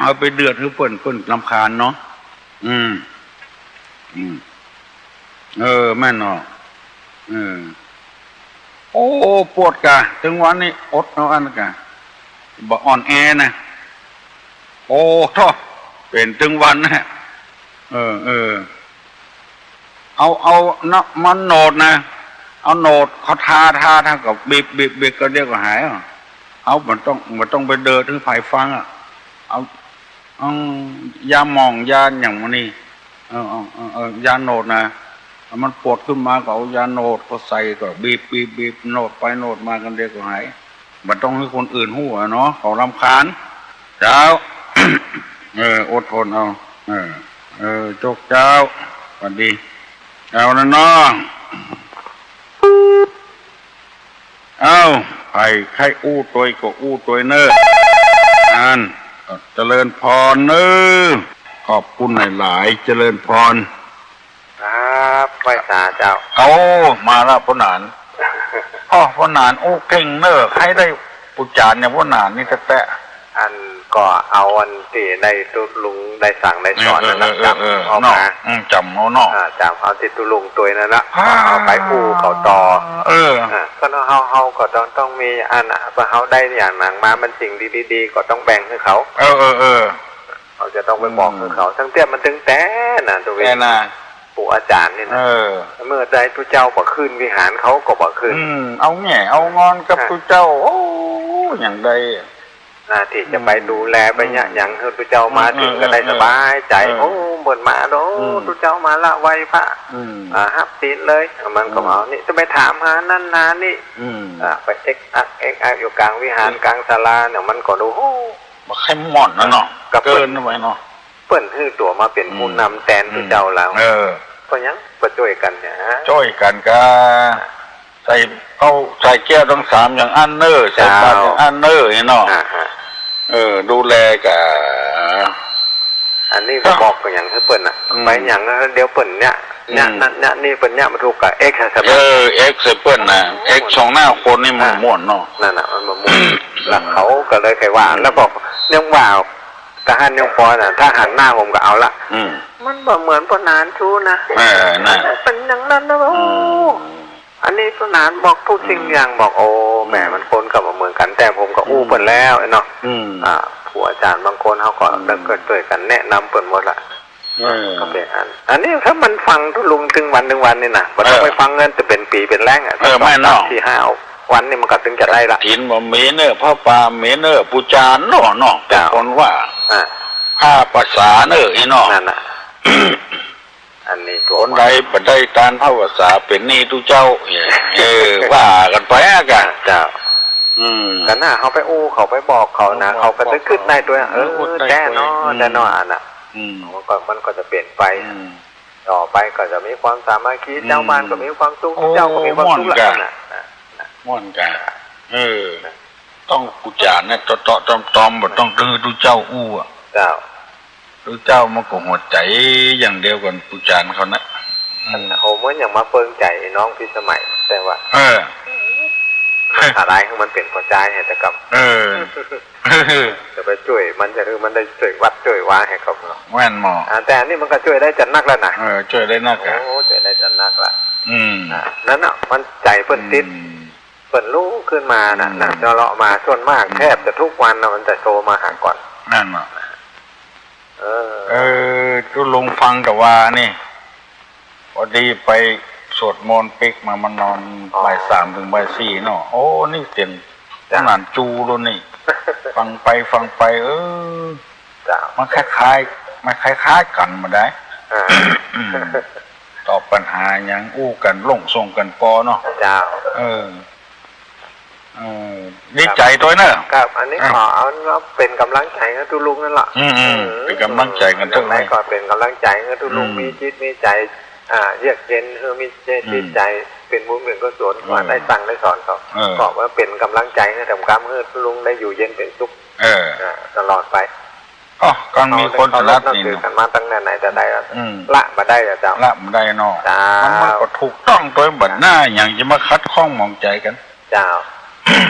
เอาไปเดือดหื้อเปิ้น เปิ้นรำคาญเนาะ อืม อืม เออ แม่นเนาะ เออ โอ้ ปวดกะ ตึงวันนี้อดเอาอันกะ บ่อ่อนแอนะ โอ้ โธ่ เป๋นตึงวันนะ เออ เออ เอา เอาน้ำมันโนดนะ เอาโนดเขาทา ทา ทาก็บีบ บีบ บีบก็เดี๋ยวก็หายอ่ะ เอา บ่ต้อง บ่ต้องไปเดือดหื้อใผฟังอ่ะ เอา เอายาหม่องยาหยังมานี่ เออ เออ เออ เออ ยาโนดนะ มันปวดขึ้นมาก็เอายาโนดก็ใส่ก็บีบ บีบ บีบ โนดไปโนดมากันเดี๋ยวก็หาย บ่ต้องหื้อคนอื่นฮู้อะเนาะ เขารำคาญ เจ้า เออ อดทนเอา เออ เออ โจคเจ้า หวัดดี เอานะน้อง เอ้า ใผใค่อู้ตวยก็อู้ตวยเน่อ อัน เจริญพรเน่อ ขอบคุณหลายๆ เจริญพร ครับ ไหว้สาเจ้า โอ้ มาละป้อหนาน อ้อ ป้อหนานอู้เก่งเน่อ ใค่ได้ปู๋จ๋ารย์อย่างป้อหนานนี่แต๊ๆ อันก็เอาอันตี้ได้ตุ๊ลุงได้สั่งได้สอนนั่นนะ เออ เออ เออ จ๋ำเอามา เนาะ อืม จ๋ำเอาเนาะ อ่า จ๋ำเอาตี้ตุ๊ลุงตวยนั่นนะ อ่า เอาไปอู้เขาต่อ เออ อ่า ก็เฮา เฮาก็ต้อง ต้องมีอันน่ะ เปื้อเฮาได้อย่างหนังมา มันสิ่งดีๆ ก็ต้องแบ่งหื้อเขา เออ เออ เออ เขาจะต้องไปบอกหื้อเขา อืม ตั้งแต่มันตึงแต่น่ะ ตัวเอง แต่น่ะ ปู่อาจ๋ารย์นี่นะ เออ เมื่อใดตุ๊เจ้าบ่ขึ้นวิหารเขาก็บ่ขึ้น อืม เอาแง่เอางอนกับ อ่ะ ตุ๊เจ้า โอ้ อย่างใด หน้าตี้จะไปดูแลไปเยียะ อืม หยังหื้อตุ๊เจ้ามาเถิงก็ได้ อืม สบายใจ๋ เออ โอ้ เปิ้นมาเนาะ อืม ตุ๊เจ้ามาละไหว้พระ อืม อ่า ฮับศีลเลย มันก็ อืม เอานี่ จะไปถามหานั่นหานี่ อืม อ่า ไปเอ็กอักเอ็กอักอยู่ก๋างวิหาร อืม ก๋างศาลาเนี่ย มันก็ดู โอ้ บ่ใค่ม่วนนะเนาะ กับเปิ้น เกินไปเนาะ เปิ้นหื้อตั๋วมาเป๋นผู้นำแตนตุ๊เจ้าแล้ว เออ ก็ยังบ่จ้วยกั๋นเนี่ยฮะ จ้วยกั๋นก็ใส่เก้า ใส่แก้วตังสามอย่างอั้นเน่อ ใส่บาตรอย่างอั้นเน่อ นี่เนาะ อ่าฮะ เออ ดูแลกั๋น อันนี้ก็บอกกั๋นอย่างหื้อเปิ้นน่ะ อืม ไปอย่างเดียวเปิ้นเยียะ เยียะ อืม นั่นเยียะนี่ เปิ้นเยียะบ่ถูกก็เอ็กใส่ เออ เอ็กใส่เปิ้นน่ะ โอ้ เอ็กส่องหน้าคนนี่มัน อ่ะ ม่วนเนาะ นั่นน่ะ มันบ่ม่วน แล้วเขาก็เลยใค่ว่า อืม แล้วบอกยังว่า ถ้าหันยังปอน่ะ ถ้าหันหน้าผมก็เอาละ อืม มันบ่เหมือนป้อหนานสู้นะ เออ นั่น เปิ้นอย่างนั้นนะ โอ้ อืม อันนี้ป้อหนานบอกทุกสิ่งอย่าง อืม บอก โอ้ แหม อืม มันคนก็บ่เหมือนกั๋น แต่ผมก็อู้เปิ้นแล้วเนาะ อืม อ่า ครูอาจ๋ารย์บางคนเขาก็ อืม ได้ก็จ้วยกั๋นแนะนำเปิ้นหมดละ เออ ก็เป๋นอัน อันนี้ถ้ามันฟังตุ๊ลุงตึงวันตึงวันนี่นะ บ่ต้อง เออ ไปฟังเปิ้นแต่เป๋นปี๋เป๋นแล้งอะ เออ สัก แม่นเนาะ สามสี่ห้าวันนี่มันก็ตึงจะได้ละ กฐินบ่มีเน่อ ผ้าป่ามีเน่อ ปู๋จ๋ารย์เนาะ เนาะ เจ้า แต่คนว่า อ่า ผ้าพรรษาเน่อ อี้เนาะ นั่นน่ะ อันนี้ตั๋ว คนใดบ่ได้ตานผ้าพรรษาเป๋นหนี้ตุ๊เจ้า เออ ว่ากั๋นไปอะกะ เจ้า อืม กั๋นน่ะ เขาไปอู้เขาไปบอกเขานะ เขาก็จะกึ๊ดได้ตวย เออ กึ๊ดได้ตวย แต๊เนาะ อืม แต๊เนาะ อันน่ะ อืม มันก็ มันก็จะเป๋นไป อืม ต่อไปก็จะมีความสามัคคี อืม เจ้าบ้านก็มีความสุข โอ้ เจ้าก็มีความสุข ม่วนกะ ละนะ ม่วนกะ เออ ต้องปู๋จ๋ารย์เนี่ย เตาะๆ ตอมๆ บ่ต้องหื้อตุ๊เจ้าอู้อะ เจ้า ตุ๊เจ้ามันก็หัวใจ๋อย่างเดียวกั๋น ปู๋จ๋ารย์เขานะ อืม โห เหมือนอย่างมาเปิงใจ๋น้องพิสมัย แต่ว่า เออ มันหาลายของมันเป๋นปอจายหัตถกรรม เออ จะไปจ้วยมัน จะหื้อมันได้จ้วยวัดจ้วยวาหื้อเขาเนาะ แม่นหมอ อ่า แต่อันนี้มันก็จ้วยได้จัดนักแล้วนะ เออ จ้วยได้นักอะ โอ้ จ้วยได้จัดนักละ อืม อ่า นั่นน่ะ มันใจ๋เปิ้นติด อืม เปิ้นลุกขึ้นมาน่ะ อืม น่ะ เจาะเลาะมา ส่วนมาก อืม แทบจะทุกวันน่ะ มันจะโทรมาหาก่อน นั่นน่ะ เออ เออ ตุ๊ลุงฟังแต่ว่านี่ พอดีไปสวดมนต์ปิ๊กมา มานอน อ๋อ บ่ายสามเถิงบ่ายสี่เนาะ โอ้ นี่เสียง จ้ะ หนานจูแล้วนี่ ฟังไปฟังไป เออ จ้ะ มันคล้ายๆ มันคล้ายๆ กั๋นบ่ได้ อ่า อืม ตอบปัญหาหยังอู้กั๋น หลงส่งกั๋นปอเนาะ เจ้า เออ เออ ดีใจ๋ตวยเน่อ ครับ อันนี้ อ่ะ ขอเอาว่าเป๋นก๋ำลังใจ๋หื้อตุ๊ลุงนั่นล่ะ อืม อืม เออ เป๋นก๋ำลังใจ๋กั๋นเต๊อะ อย่างไรก็เป๋นก๋ำลังใจ๋หื้อตุ๊ลุง อืม มีจิตมีใจ๋ อ่า เยือกเย็น หื้อมีจิต อืม จิตใจ๋ เป๋นบุญเป๋นกุศล อืม ว่าได้สั่งได้สอนเขา เออ ก็ว่าเป๋นก๋ำลังใจ๋หื้อ แถมกำหื้อตุ๊ลุงได้อยู่เย็นเป๋นสุข เออ อ่า ตลอดไป อ๋อ กั๋นมีคนสลัดนี่ เฮาได้เคารพนับถือกั๋นมาตั้งแต่ไหนแต่ไรแล้ว อืม ละบ่ได้อะเจ้า ละบ่ได้เนาะ เจ้า มัน มันก็ถูกต้องตวย บ่หน้าหยังจะมาขัดข้องหมองใจ๋กั๋น เจ้า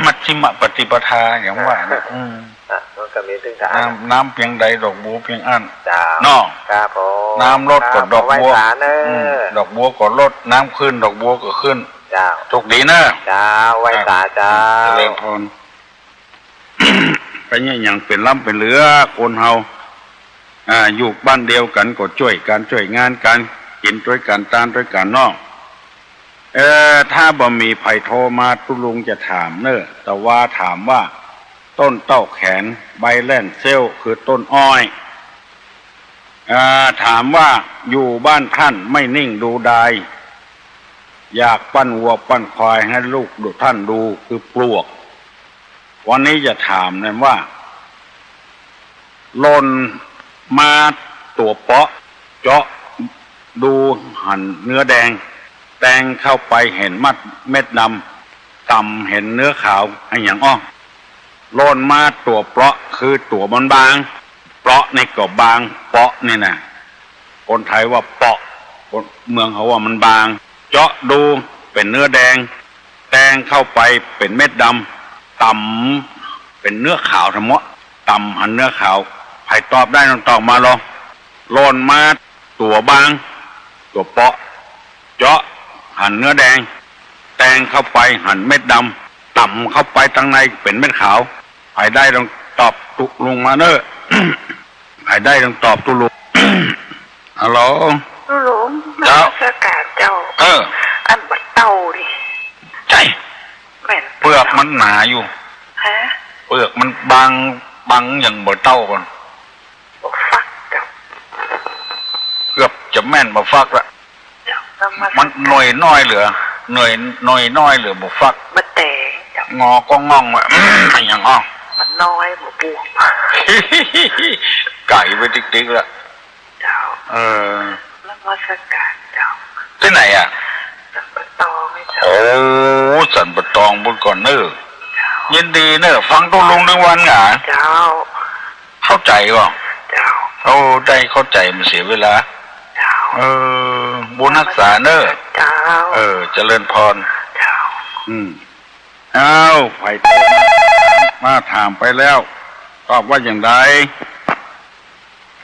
มัชฌิมปฏิปทาอย่างว่านะ อืม อ่ะ มันก็มีเถิงสะอาด น้ำ น้ำเปียงใดดอกบัวเปียงอั้น เจ้า เนาะ ครับผม น้ำลดก็ดอกบัว ครับ ผมไหว้สาเน่อ อืม ดอกบัวก็ลด น้ำขึ้นดอกบัวก็ขึ้น เจ้า โชคดีเน่อ เจ้า ไหว้สาเจ้า เจริญพร ไปเนี่ยยังเป๋นล้ำเป๋นเหลือคนเฮา อ่า อยู่บ้านเดียวกั๋นก็จ้วยกั๋นจ้วยงานกั๋น กิ๋นตวยกั๋นตานตวยกั๋นเนาะ เอ่อ ถ้าบ่มีใผโทรมาตุ๊ลุงจะถามเน่อ แต่ว่าถามว่า ต้นเต้าแขน ใบแล่นเสี้ยว คือต้นอ้อย อ่า ถามว่า อยู่บ้านท่านไม่นิ่งดูดาย อยากปั้นวัวปั้นควายหื้อลูกดู ท่านดู คือปลวก วันนี้จะถามเนี่ยว่า หล่นมาตั๋วเปาะ เจาะดูหันเนื้อแดง แตงเข้าไปหันมัดเม็ดดำ ต่ำหันเนื้อขาว อะหยังอ้อ หล่นมาตั๋วเปาะ คือตั๋วมันบาง เปาะนี่ก็บาง เปาะนี่นะ คนไทยว่าเปาะ คนเมืองเขาว่ามันบาง เจาะดูเป๋นเนื้อแดง แตงเข้าไปเป๋นเม็ดดำ ต่ำเป๋นเนื้อขาวทั้งหมด ต่ำหันเนื้อขาว ใผตอบได้ต้องตอบมาลอง หล่นมาตั๋วบาง ตั๋วเปาะ เจาะหันเนื้อแดง แตงเข้าไปหันเม็ดดำ ต่ำเข้าไปตังในเป๋นเม็ดขาว ใผได้ต้องตอบตุ๊ลุงมาเน่อ ใผได้ต้องตอบตุ๊ลุง ฮัลโหล ตุ๊ลุง เจ้า นมัสก๋านเจ้า เออ อันบ่าเต้านี่ ใจ้ แม่น เปลือกมันหนาอยู่ ฮะ เปลือกมันบาง บางอย่างบ่าเต้าก่อน บ่ฟักเจ้า เกือบจะแม่นบ่าฟักละ เจ้า นมัสก๋าน มันหน่วยน้อยเหลือ หน่วย หน่วยน้อยเหลือบ่าฟัก บ่แต๋เจ้า งอก็ง่องว่ะ อะหยังอ้อ มันน้อยบ่บวบ ไก๋ไปติ๊กๆ ละ เจ้า เออ นมัสก๋านเจ้า ตี้ไหนอะ สันป่าตองไงเจ้า โอ้ สันป่าตองปู๊นก่อเน่อ เจ้า ยินดีเน่อ ฟังตุ๊ลุงตึงวันหนา เจ้า เข้าใจ๋ก่อ เจ้า โอ้ ได้เข้าใจ๋ บ่เสียเวลา เจ้า เออ บุญฮักษาเน่อ เจ้า เออ เจริญพร เจ้า อืม อ้าว ใผโทรมา มาถามไปแล้ว ตอบว่าอย่างใด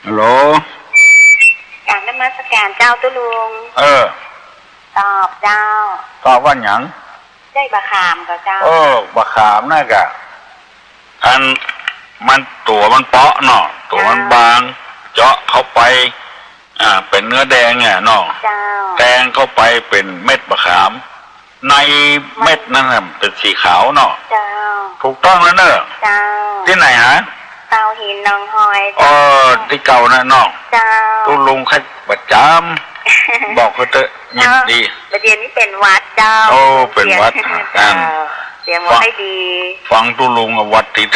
ฮัลโหล กราบนมัสก๋านเจ้าตุ๊ลุง เออ ตอบเจ้า ตอบว่าหยัง ใจ้บ่าขามก่อเจ้า เออ บ่าขามนั่นก่ะ อัน มันตั๋วมันเปาะเนาะ ตั๋วมันบาง เจ้า เจาะเข้าไป อ่า เป๋นเนื้อแดงอะเนาะ เจ้า แตงเข้าไปเป๋นเม็ดบ่าขาม ในเม็ดนั้นน่ะเป๋นสีขาวเนาะ เจ้า ถูกต้องแล้วเน่อ เจ้า ตี้ไหนฮะ เตาหินหนองหอย เออ ตี้เก่าน่ะเนาะ เจ้า ตุ๊ลุงใค่ประจ๋ำ บอกเขาเต๊อะ ยินดี เออ บ่าเดี่ยวนี้เป๋นหวัดเจ้า โอ้ เป๋นหวัด เจ้า อ่า เสียงบ่ค่อยดี ฟังตุ๊ลุงอะหวัดติด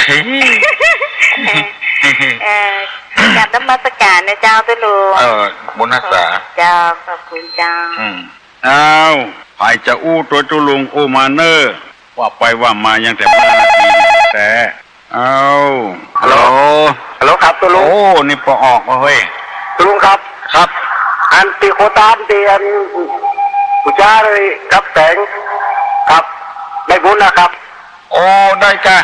เออ กราบนมัสก๋านนะเจ้าตุ๊ลุง เออ บุญฮักษา เจ้า ขอบคุณเจ้า อืม อ้าว ใผจะอู้ตวยตุ๊ลุงอู้มาเน่อ ว่าไปว่ามายังแต่ห้านาทีแต่ อ้าว ฮัลโหล ฮัลโหลครับตุ๊ลุง โอ้ นี่ปอออกมาเฮ้ย ตุ๊ลุงครับ ครับ อันตี้โคตานตี้อันปู่จาเลยครับแสง ครับ ได้บุญนะครับ โอ้ ได้ก่ะ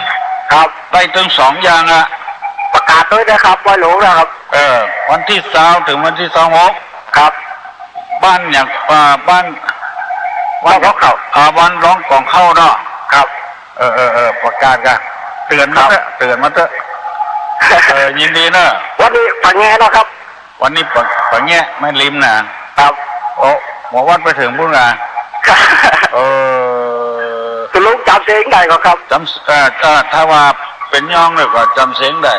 ครับ ได้ตึงสองอย่างอะ ประกาศตวยนะครับ ปอยหลวงนะครับ เออ วันตี้ซาวเถิงวันตี้ซาวหก ครับ บ้านหยัง อ่า บ้าน บ้าน ร้องก๋องเข้า อ่า บ้านร้องก๋องเข้าเนาะ ครับ เออ เออ เออ ประกาศก่ะ เตื๋อนมาเต๊อะ ครับ เตื๋อนมาเต๊อะ เออ ยินดีเน่อ วันนี้ป่าแงะเนาะครับ วันนี้ป่า ป่าแงะแม่ริมน่ะ ครับ โอ้ หมอวัดไปเถิงปู๊นก่ะ ครับ เออ ตุ๊ลุงจ๋ำเสียงได้ก่อครับ จ๋ำ เอ่อ เอ่อ ถ้าว่าเป๋นย้องแล้วก็จ๋ำเสียงได้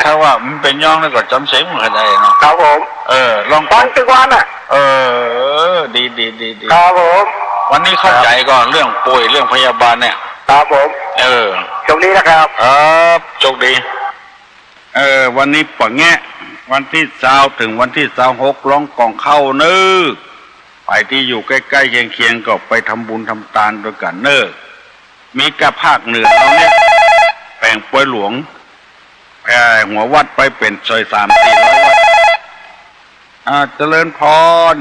ถ้าว่าบ่เป๋นย้องแล้วก็จ๋ำเสียงบ่ได้เนาะ ครับผม เออ ลองฟังตึงวันน่ะ เออ ดี ดี ดี ดี ครับผม วันนี้เข้าใจ๋ก่อเรื่องป่วยเรื่องพยาบาลเนี่ย ครับผม เออ โชคดีนะครับ ครับ โชคดี เออ วันนี้ป่าแงะ วันตี้ซาวเถิงวันตี้ซาวหก ร้องก๋องเข้าเน่อ ใผตี้อยู่ใก้ๆ เคียงๆ ก็ไปทำบุญทำตานตวยกั๋นเน่อ มีก้าภาคเหนือเฮาเนี่ย แป๋งปอยหลวง เอ่อ หัววัดไปเป๋นซอยสามสี่ร้อยวัด อ่า เจริญพร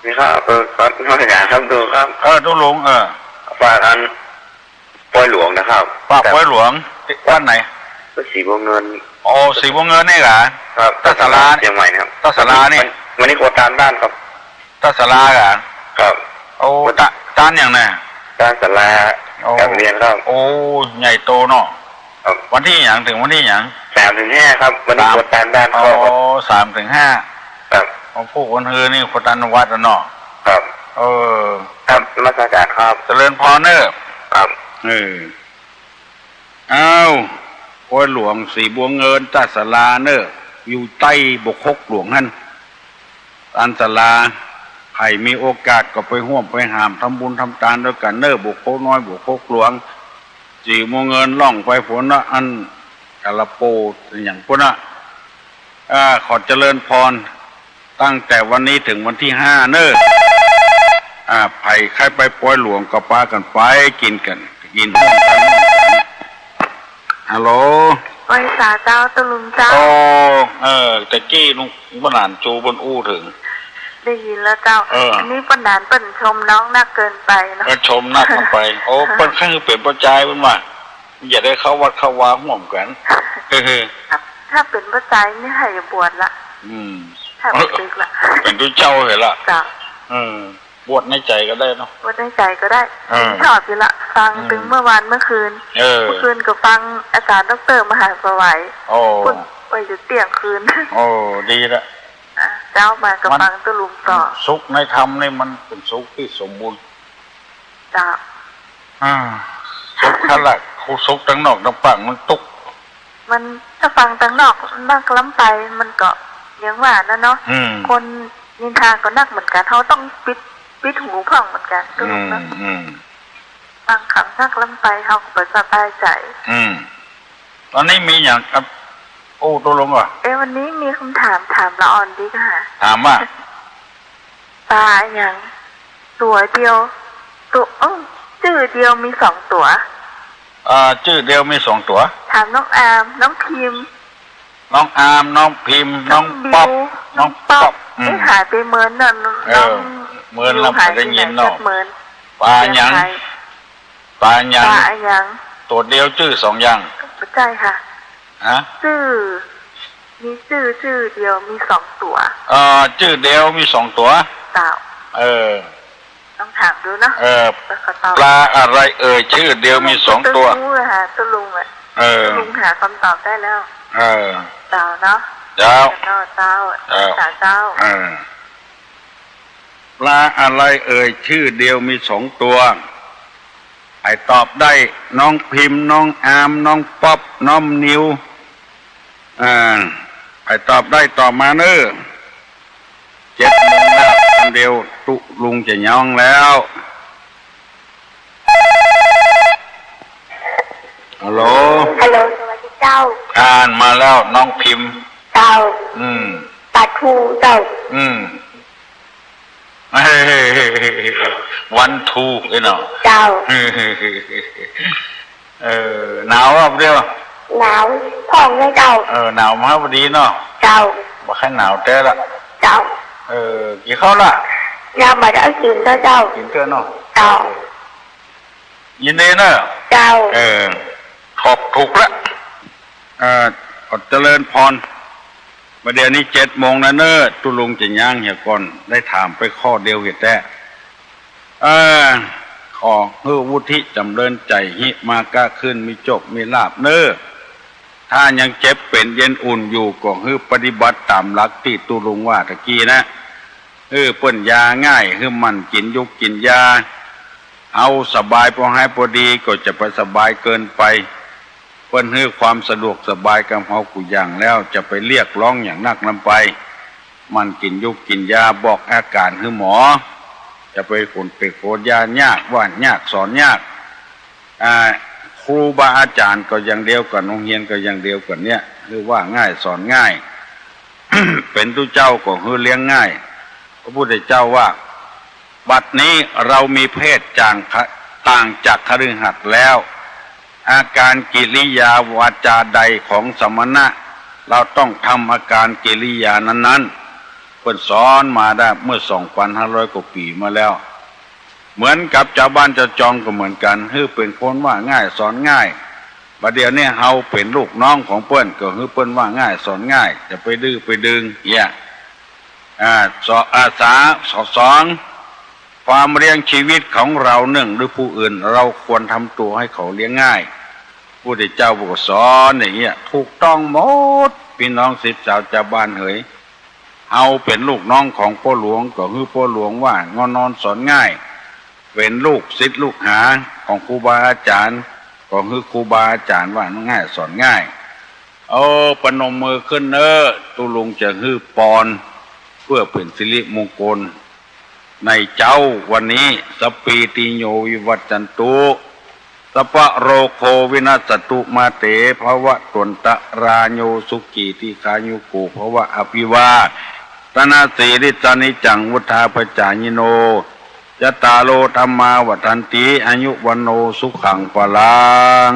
นี่ครับ เออ ครับ นมัสก๋านครับตุ๊ลุงครับ เออ ตุ๊ลุง เออ ว่าอัน ปอยหล ครับ ป้า ครับ ปอยหลวง วัดไหน วัดศรีบัวเงิน อ๋อ ศรีบัวเงินนี่เหรอ ครับ ต้าศาลา เชียงใหม่นะครับ ต้าศาลานี่ วัน วันนี้โคตานบ้านครับ ต้าศาลาเหรอ ครับ โอ้ วัด ตา ตานอย่างน่ะ ต้าศาลา โอ้ กราบเรียนครับ โอ้ ใหญ่โตเนาะ ครับ วันตี้หยัง เถิงวันตี้หยัง สามเถิงห้าครับ วันนี้ สาม โคตานบ้าน อ๋อ เข้าครับ สามเถิงห้า ครับ ของผู้คนฮือนี่โคตานวัดอะเนาะ ครับ เออ ครับ นมัสการครับ เจริญพรเนอะ ครับ เออ อ้าว ปอยหลวงศรีบัวเงิน ต้าศาลาเนอะ อยู่ใต้บกฮกหลวงหั้น ตานศาลา ใผมีโอกาสก็ไปฮ่วมไปหามทำบุญทำตานตวยกั๋นเนอะ บกฮกน้อย บกฮกหลวง ศรีบัวเงิน ล่องไปปู๊นเนาะ อันกาลาโป อะหยังปู๊นเนาะ อ่า ขอเจริญพร ตั้งแต่วันนี้เถิงวันตี้ห้าเนอะ อ่า ใผใค่ไปปอยหลวงก็ปากั๋นไป กิ๋นกั๋น กิ๋นฮ่วมกั๋น ฮัลโหล ไหว้สาเจ้า ตุ๊ลุงเจ้า โอ้ เออ ตะกี้ลุงป้าหนานจูเปิ้นอู้เถิง ได้ยินแล้วเจ้า เออ อันนี้ป้าหนานเปิ้นชมน้องนักเกินไปเนาะ เออ ชมนักเกินไป โอ้ เปิ้นใค่หื้อเป๋นป้อจายเปิ้นว่า อย่าได้เข้าวัดเข้าวาฮ่วมกั๋น เออ ถ้าเป๋นป้อจายนี่ใค่จะบวชละ อืม ถ้าเป๋นตึกละ เป๋นตุ๊เจ้าเหียละ เจ้า เออ บวชในใจ๋ก็ได้เนาะ บวชในใจ๋ก็ได้ เออ ชอบอยู่ละ ฟัง อืม ตึงเมื่อวานเมื่อคืน เออ เมื่อคืนก็ฟังอาจารย์ด็อกเตอร์มหาสวัย โอ้ เปิ้นไปอยู่เตี้ยงคืน โอ้ ดีละ อ่ะ เจ๊ามาก็ มัน ฟังตุ๊ลุงต่อ สุขในธรรมนี่มันเป๋นสุขตี้สมบูรณ์ เจ้า อ่า สุขหั้นละ สุขตังนอกตังปากมันตุ๊ก มัน ถ้าฟังตังนอกนักล้ำไป มันก็ยังว่านั่นเนาะ อืม คนนินทาก็นักเหมือนกั๋น เฮาต้องปิด ปิดหูพ่องเหมือนกั๋น อืม ตุ๊ลุงเนาะ อืม บางกำนักล้ำไป เฮาก็บ่สบายใจ๋ อืม ต๋อนนี้มีหยังกับ โอ้ ตุ๊ลุงอะ เอ๊ะ วันนี้มีกำถามถามละอ่อนดีกะ ถามว่า ป๋าอะหยัง ตั๋วเดียว ตั๋ว เอ้า จื้อเดียวมีสองตั๋ว อ่า จื้อเดียวมีสองตั๋ว ถามน้องอาม น้องพิม น้องอาม น้องพิม น้องป๊อป น้องป๊อป น้องป๊อป อืม เอ๊ะ หายไปเมินน่ะ เออ น้อง เมินละ บิวหายไปไหน บ่ได้ยินเนาะ จักเมิน ป๋าอะหยัง เดี๋ยวหาย ป๋าอะหยัง ป๋าอะหยัง ตั๋วเดียวจื้อสองอย่าง บ่ใจ้ค่ะ ฮะ จื้อ มีจื้อ จื้อเดียวมีสองตั๋ว เอ่อ จื้อเดียวมีสองตั๋ว เจ้า เออ ต้องถามดูเนาะ เออ แล้วก็ตอบ ปลาอะไรเอ่ย จื้อเดียวมีสองตั๋ว ตุ๊ลุงอะค่ะ ตุ๊ลุงอะ เออ ตุ๊ลุงหาคำตอบได้แล้ว เออ เจ้าเนาะ เจ้า เจ้า เจ้า เจ้า เจ้า เออ ปลาอะไรเอ่ย จื้อเดียวมีสองตั๋ว ใผตอบได้ น้องพิม น้องอาม น้องป๊อป น้องนิว อ่า ใผตอบได้ตอบมาเน้อ เจ็ดโมงแล้ว อันเดียวตุ๊ลุงจะย้องแล้ว ฮัลโหล ฮัลโหล สวัสดีเจ้า อ่านมาแล้ว น้องพิม เจ้า อืม ปลาทูเจ้า อืม วันทู ไอ้เนาะ เจ้า เออ หนาวอ่ะเดียว หนาวพ่องเลยเจ้า เออ หนาวมาพอดีเนาะ เจ้า บ่ใค่หนาวแต๊ละ เจ้า เออ กิ๋นข้าวละ ยังบ่ได้กิ๋นเตื้อเจ้า กิ๋นเตื้อเนาะ เจ้า ยินดีเนอะ เจ้า เออ ตอบถูกละ เอ่อ ขอเจริญพร บ่าเดี่ยวนี้เจ็ดโมงแล้วเน้อ ตุ๊ลุงจะย้างเหียก่อน ได้ถามไปข้อเดียวเหียแต๊ เอ่อ ขอหื้อวุฒิจ๋ำเริญใจ๋ หิมาก้าขึ้น มีโจคมีลาภเน้อ ถ้ายังเจ็บเป๋นเย็นอุ่นอยู่ ก็หื้อปฏิบัติต๋ามหลักตี้ตุ๊ลุงว่าตะกี้นะ หื้อเปิ้นยาง่าย หื้อหมั่นกิ๋นยุกกิ๋นยา เอาสบายพอหายพอดี ก็จะไปสบายเกินไป เปิ้นหื้อความสะดวกสบายกับเฮากู้อย่างแล้ว จะไปเรียกร้องหยังนักนำไป หมั่นกิ๋นยุกกิ๋นยา บอกอาก๋านหื้อหมอ จะไปขนเปกขนยายาก ว่ายากสอนยาก อ่า ครูบาอาจ๋ารย์ก็อย่างเดียวกั๋น โฮงเฮียนก็อย่างเดียวกั๋นเนี่ย หื้อว่าง่ายสอนง่าย เป๋นตุ๊เจ้าก็หื้อเลี้ยงง่าย พระพุทธเจ้าว่า บัดนี้เรามีเพศจ่าง ต่างจากคฤหัสถ์แล้ว อาการกิริยาวาจาใดของสมณะ เราต้องทำอาการกิริยานั้นๆ เปิ้นสอนมาได้เมื่อสองปันห้าร้อยกว่าปี๋มาแล้ว เหมือนกับจาวบ้านจาวจองก็เหมือนกั๋น หื้อเป๋นคนว่าง่ายสอนง่าย บ่าเดี่ยวนี้เฮาเป๋นลูกน้องของเปิ้น ก็หื้อเปิ้นว่าง่ายสอนง่าย จะไปดื้อไปดึงเยียะ อ่า สอ- อ่า สา- สอง ความเลี้ยงชีวิตของเราเนื่องด้วยผู้อื่น เราควรทำตัวให้เขาเลี้ยงง่าย พุทธเจ้าก็สอนอย่างเงี้ย ถูกต้องหมด ปี้น้องศิษย์สาวจาวบ้านเหย เฮาเป๋นลูกน้องของป้อหลวง ก็หื้อป้อหลวงว่าง่ายสอนง่าย เป๋นลูกศิษย์ลูกหาของครูบาอาจ๋ารย์ ก็หื้อครูบาอาจ๋ารย์ว่าง่ายสอนง่าย เอา ประนมมือขึ้นเน่อ ตุ๊ลุงจะหื้อปอน เพื่อเป๋นสิริมงคล ในเจ๊าวันนี้ สัพพีติโยวิวัจจันตุ สัพพะโรโควินัสสตุ มาเตภวัตวันตะราโย สุขีทีฆายุโกภวะ อภิวาทะนะสีลิสสะนิจจัง วุฑฒาปะจายิโน จัตตาโรธัมมาวัฑฒันติ อายุวัณโณสุขังพลัง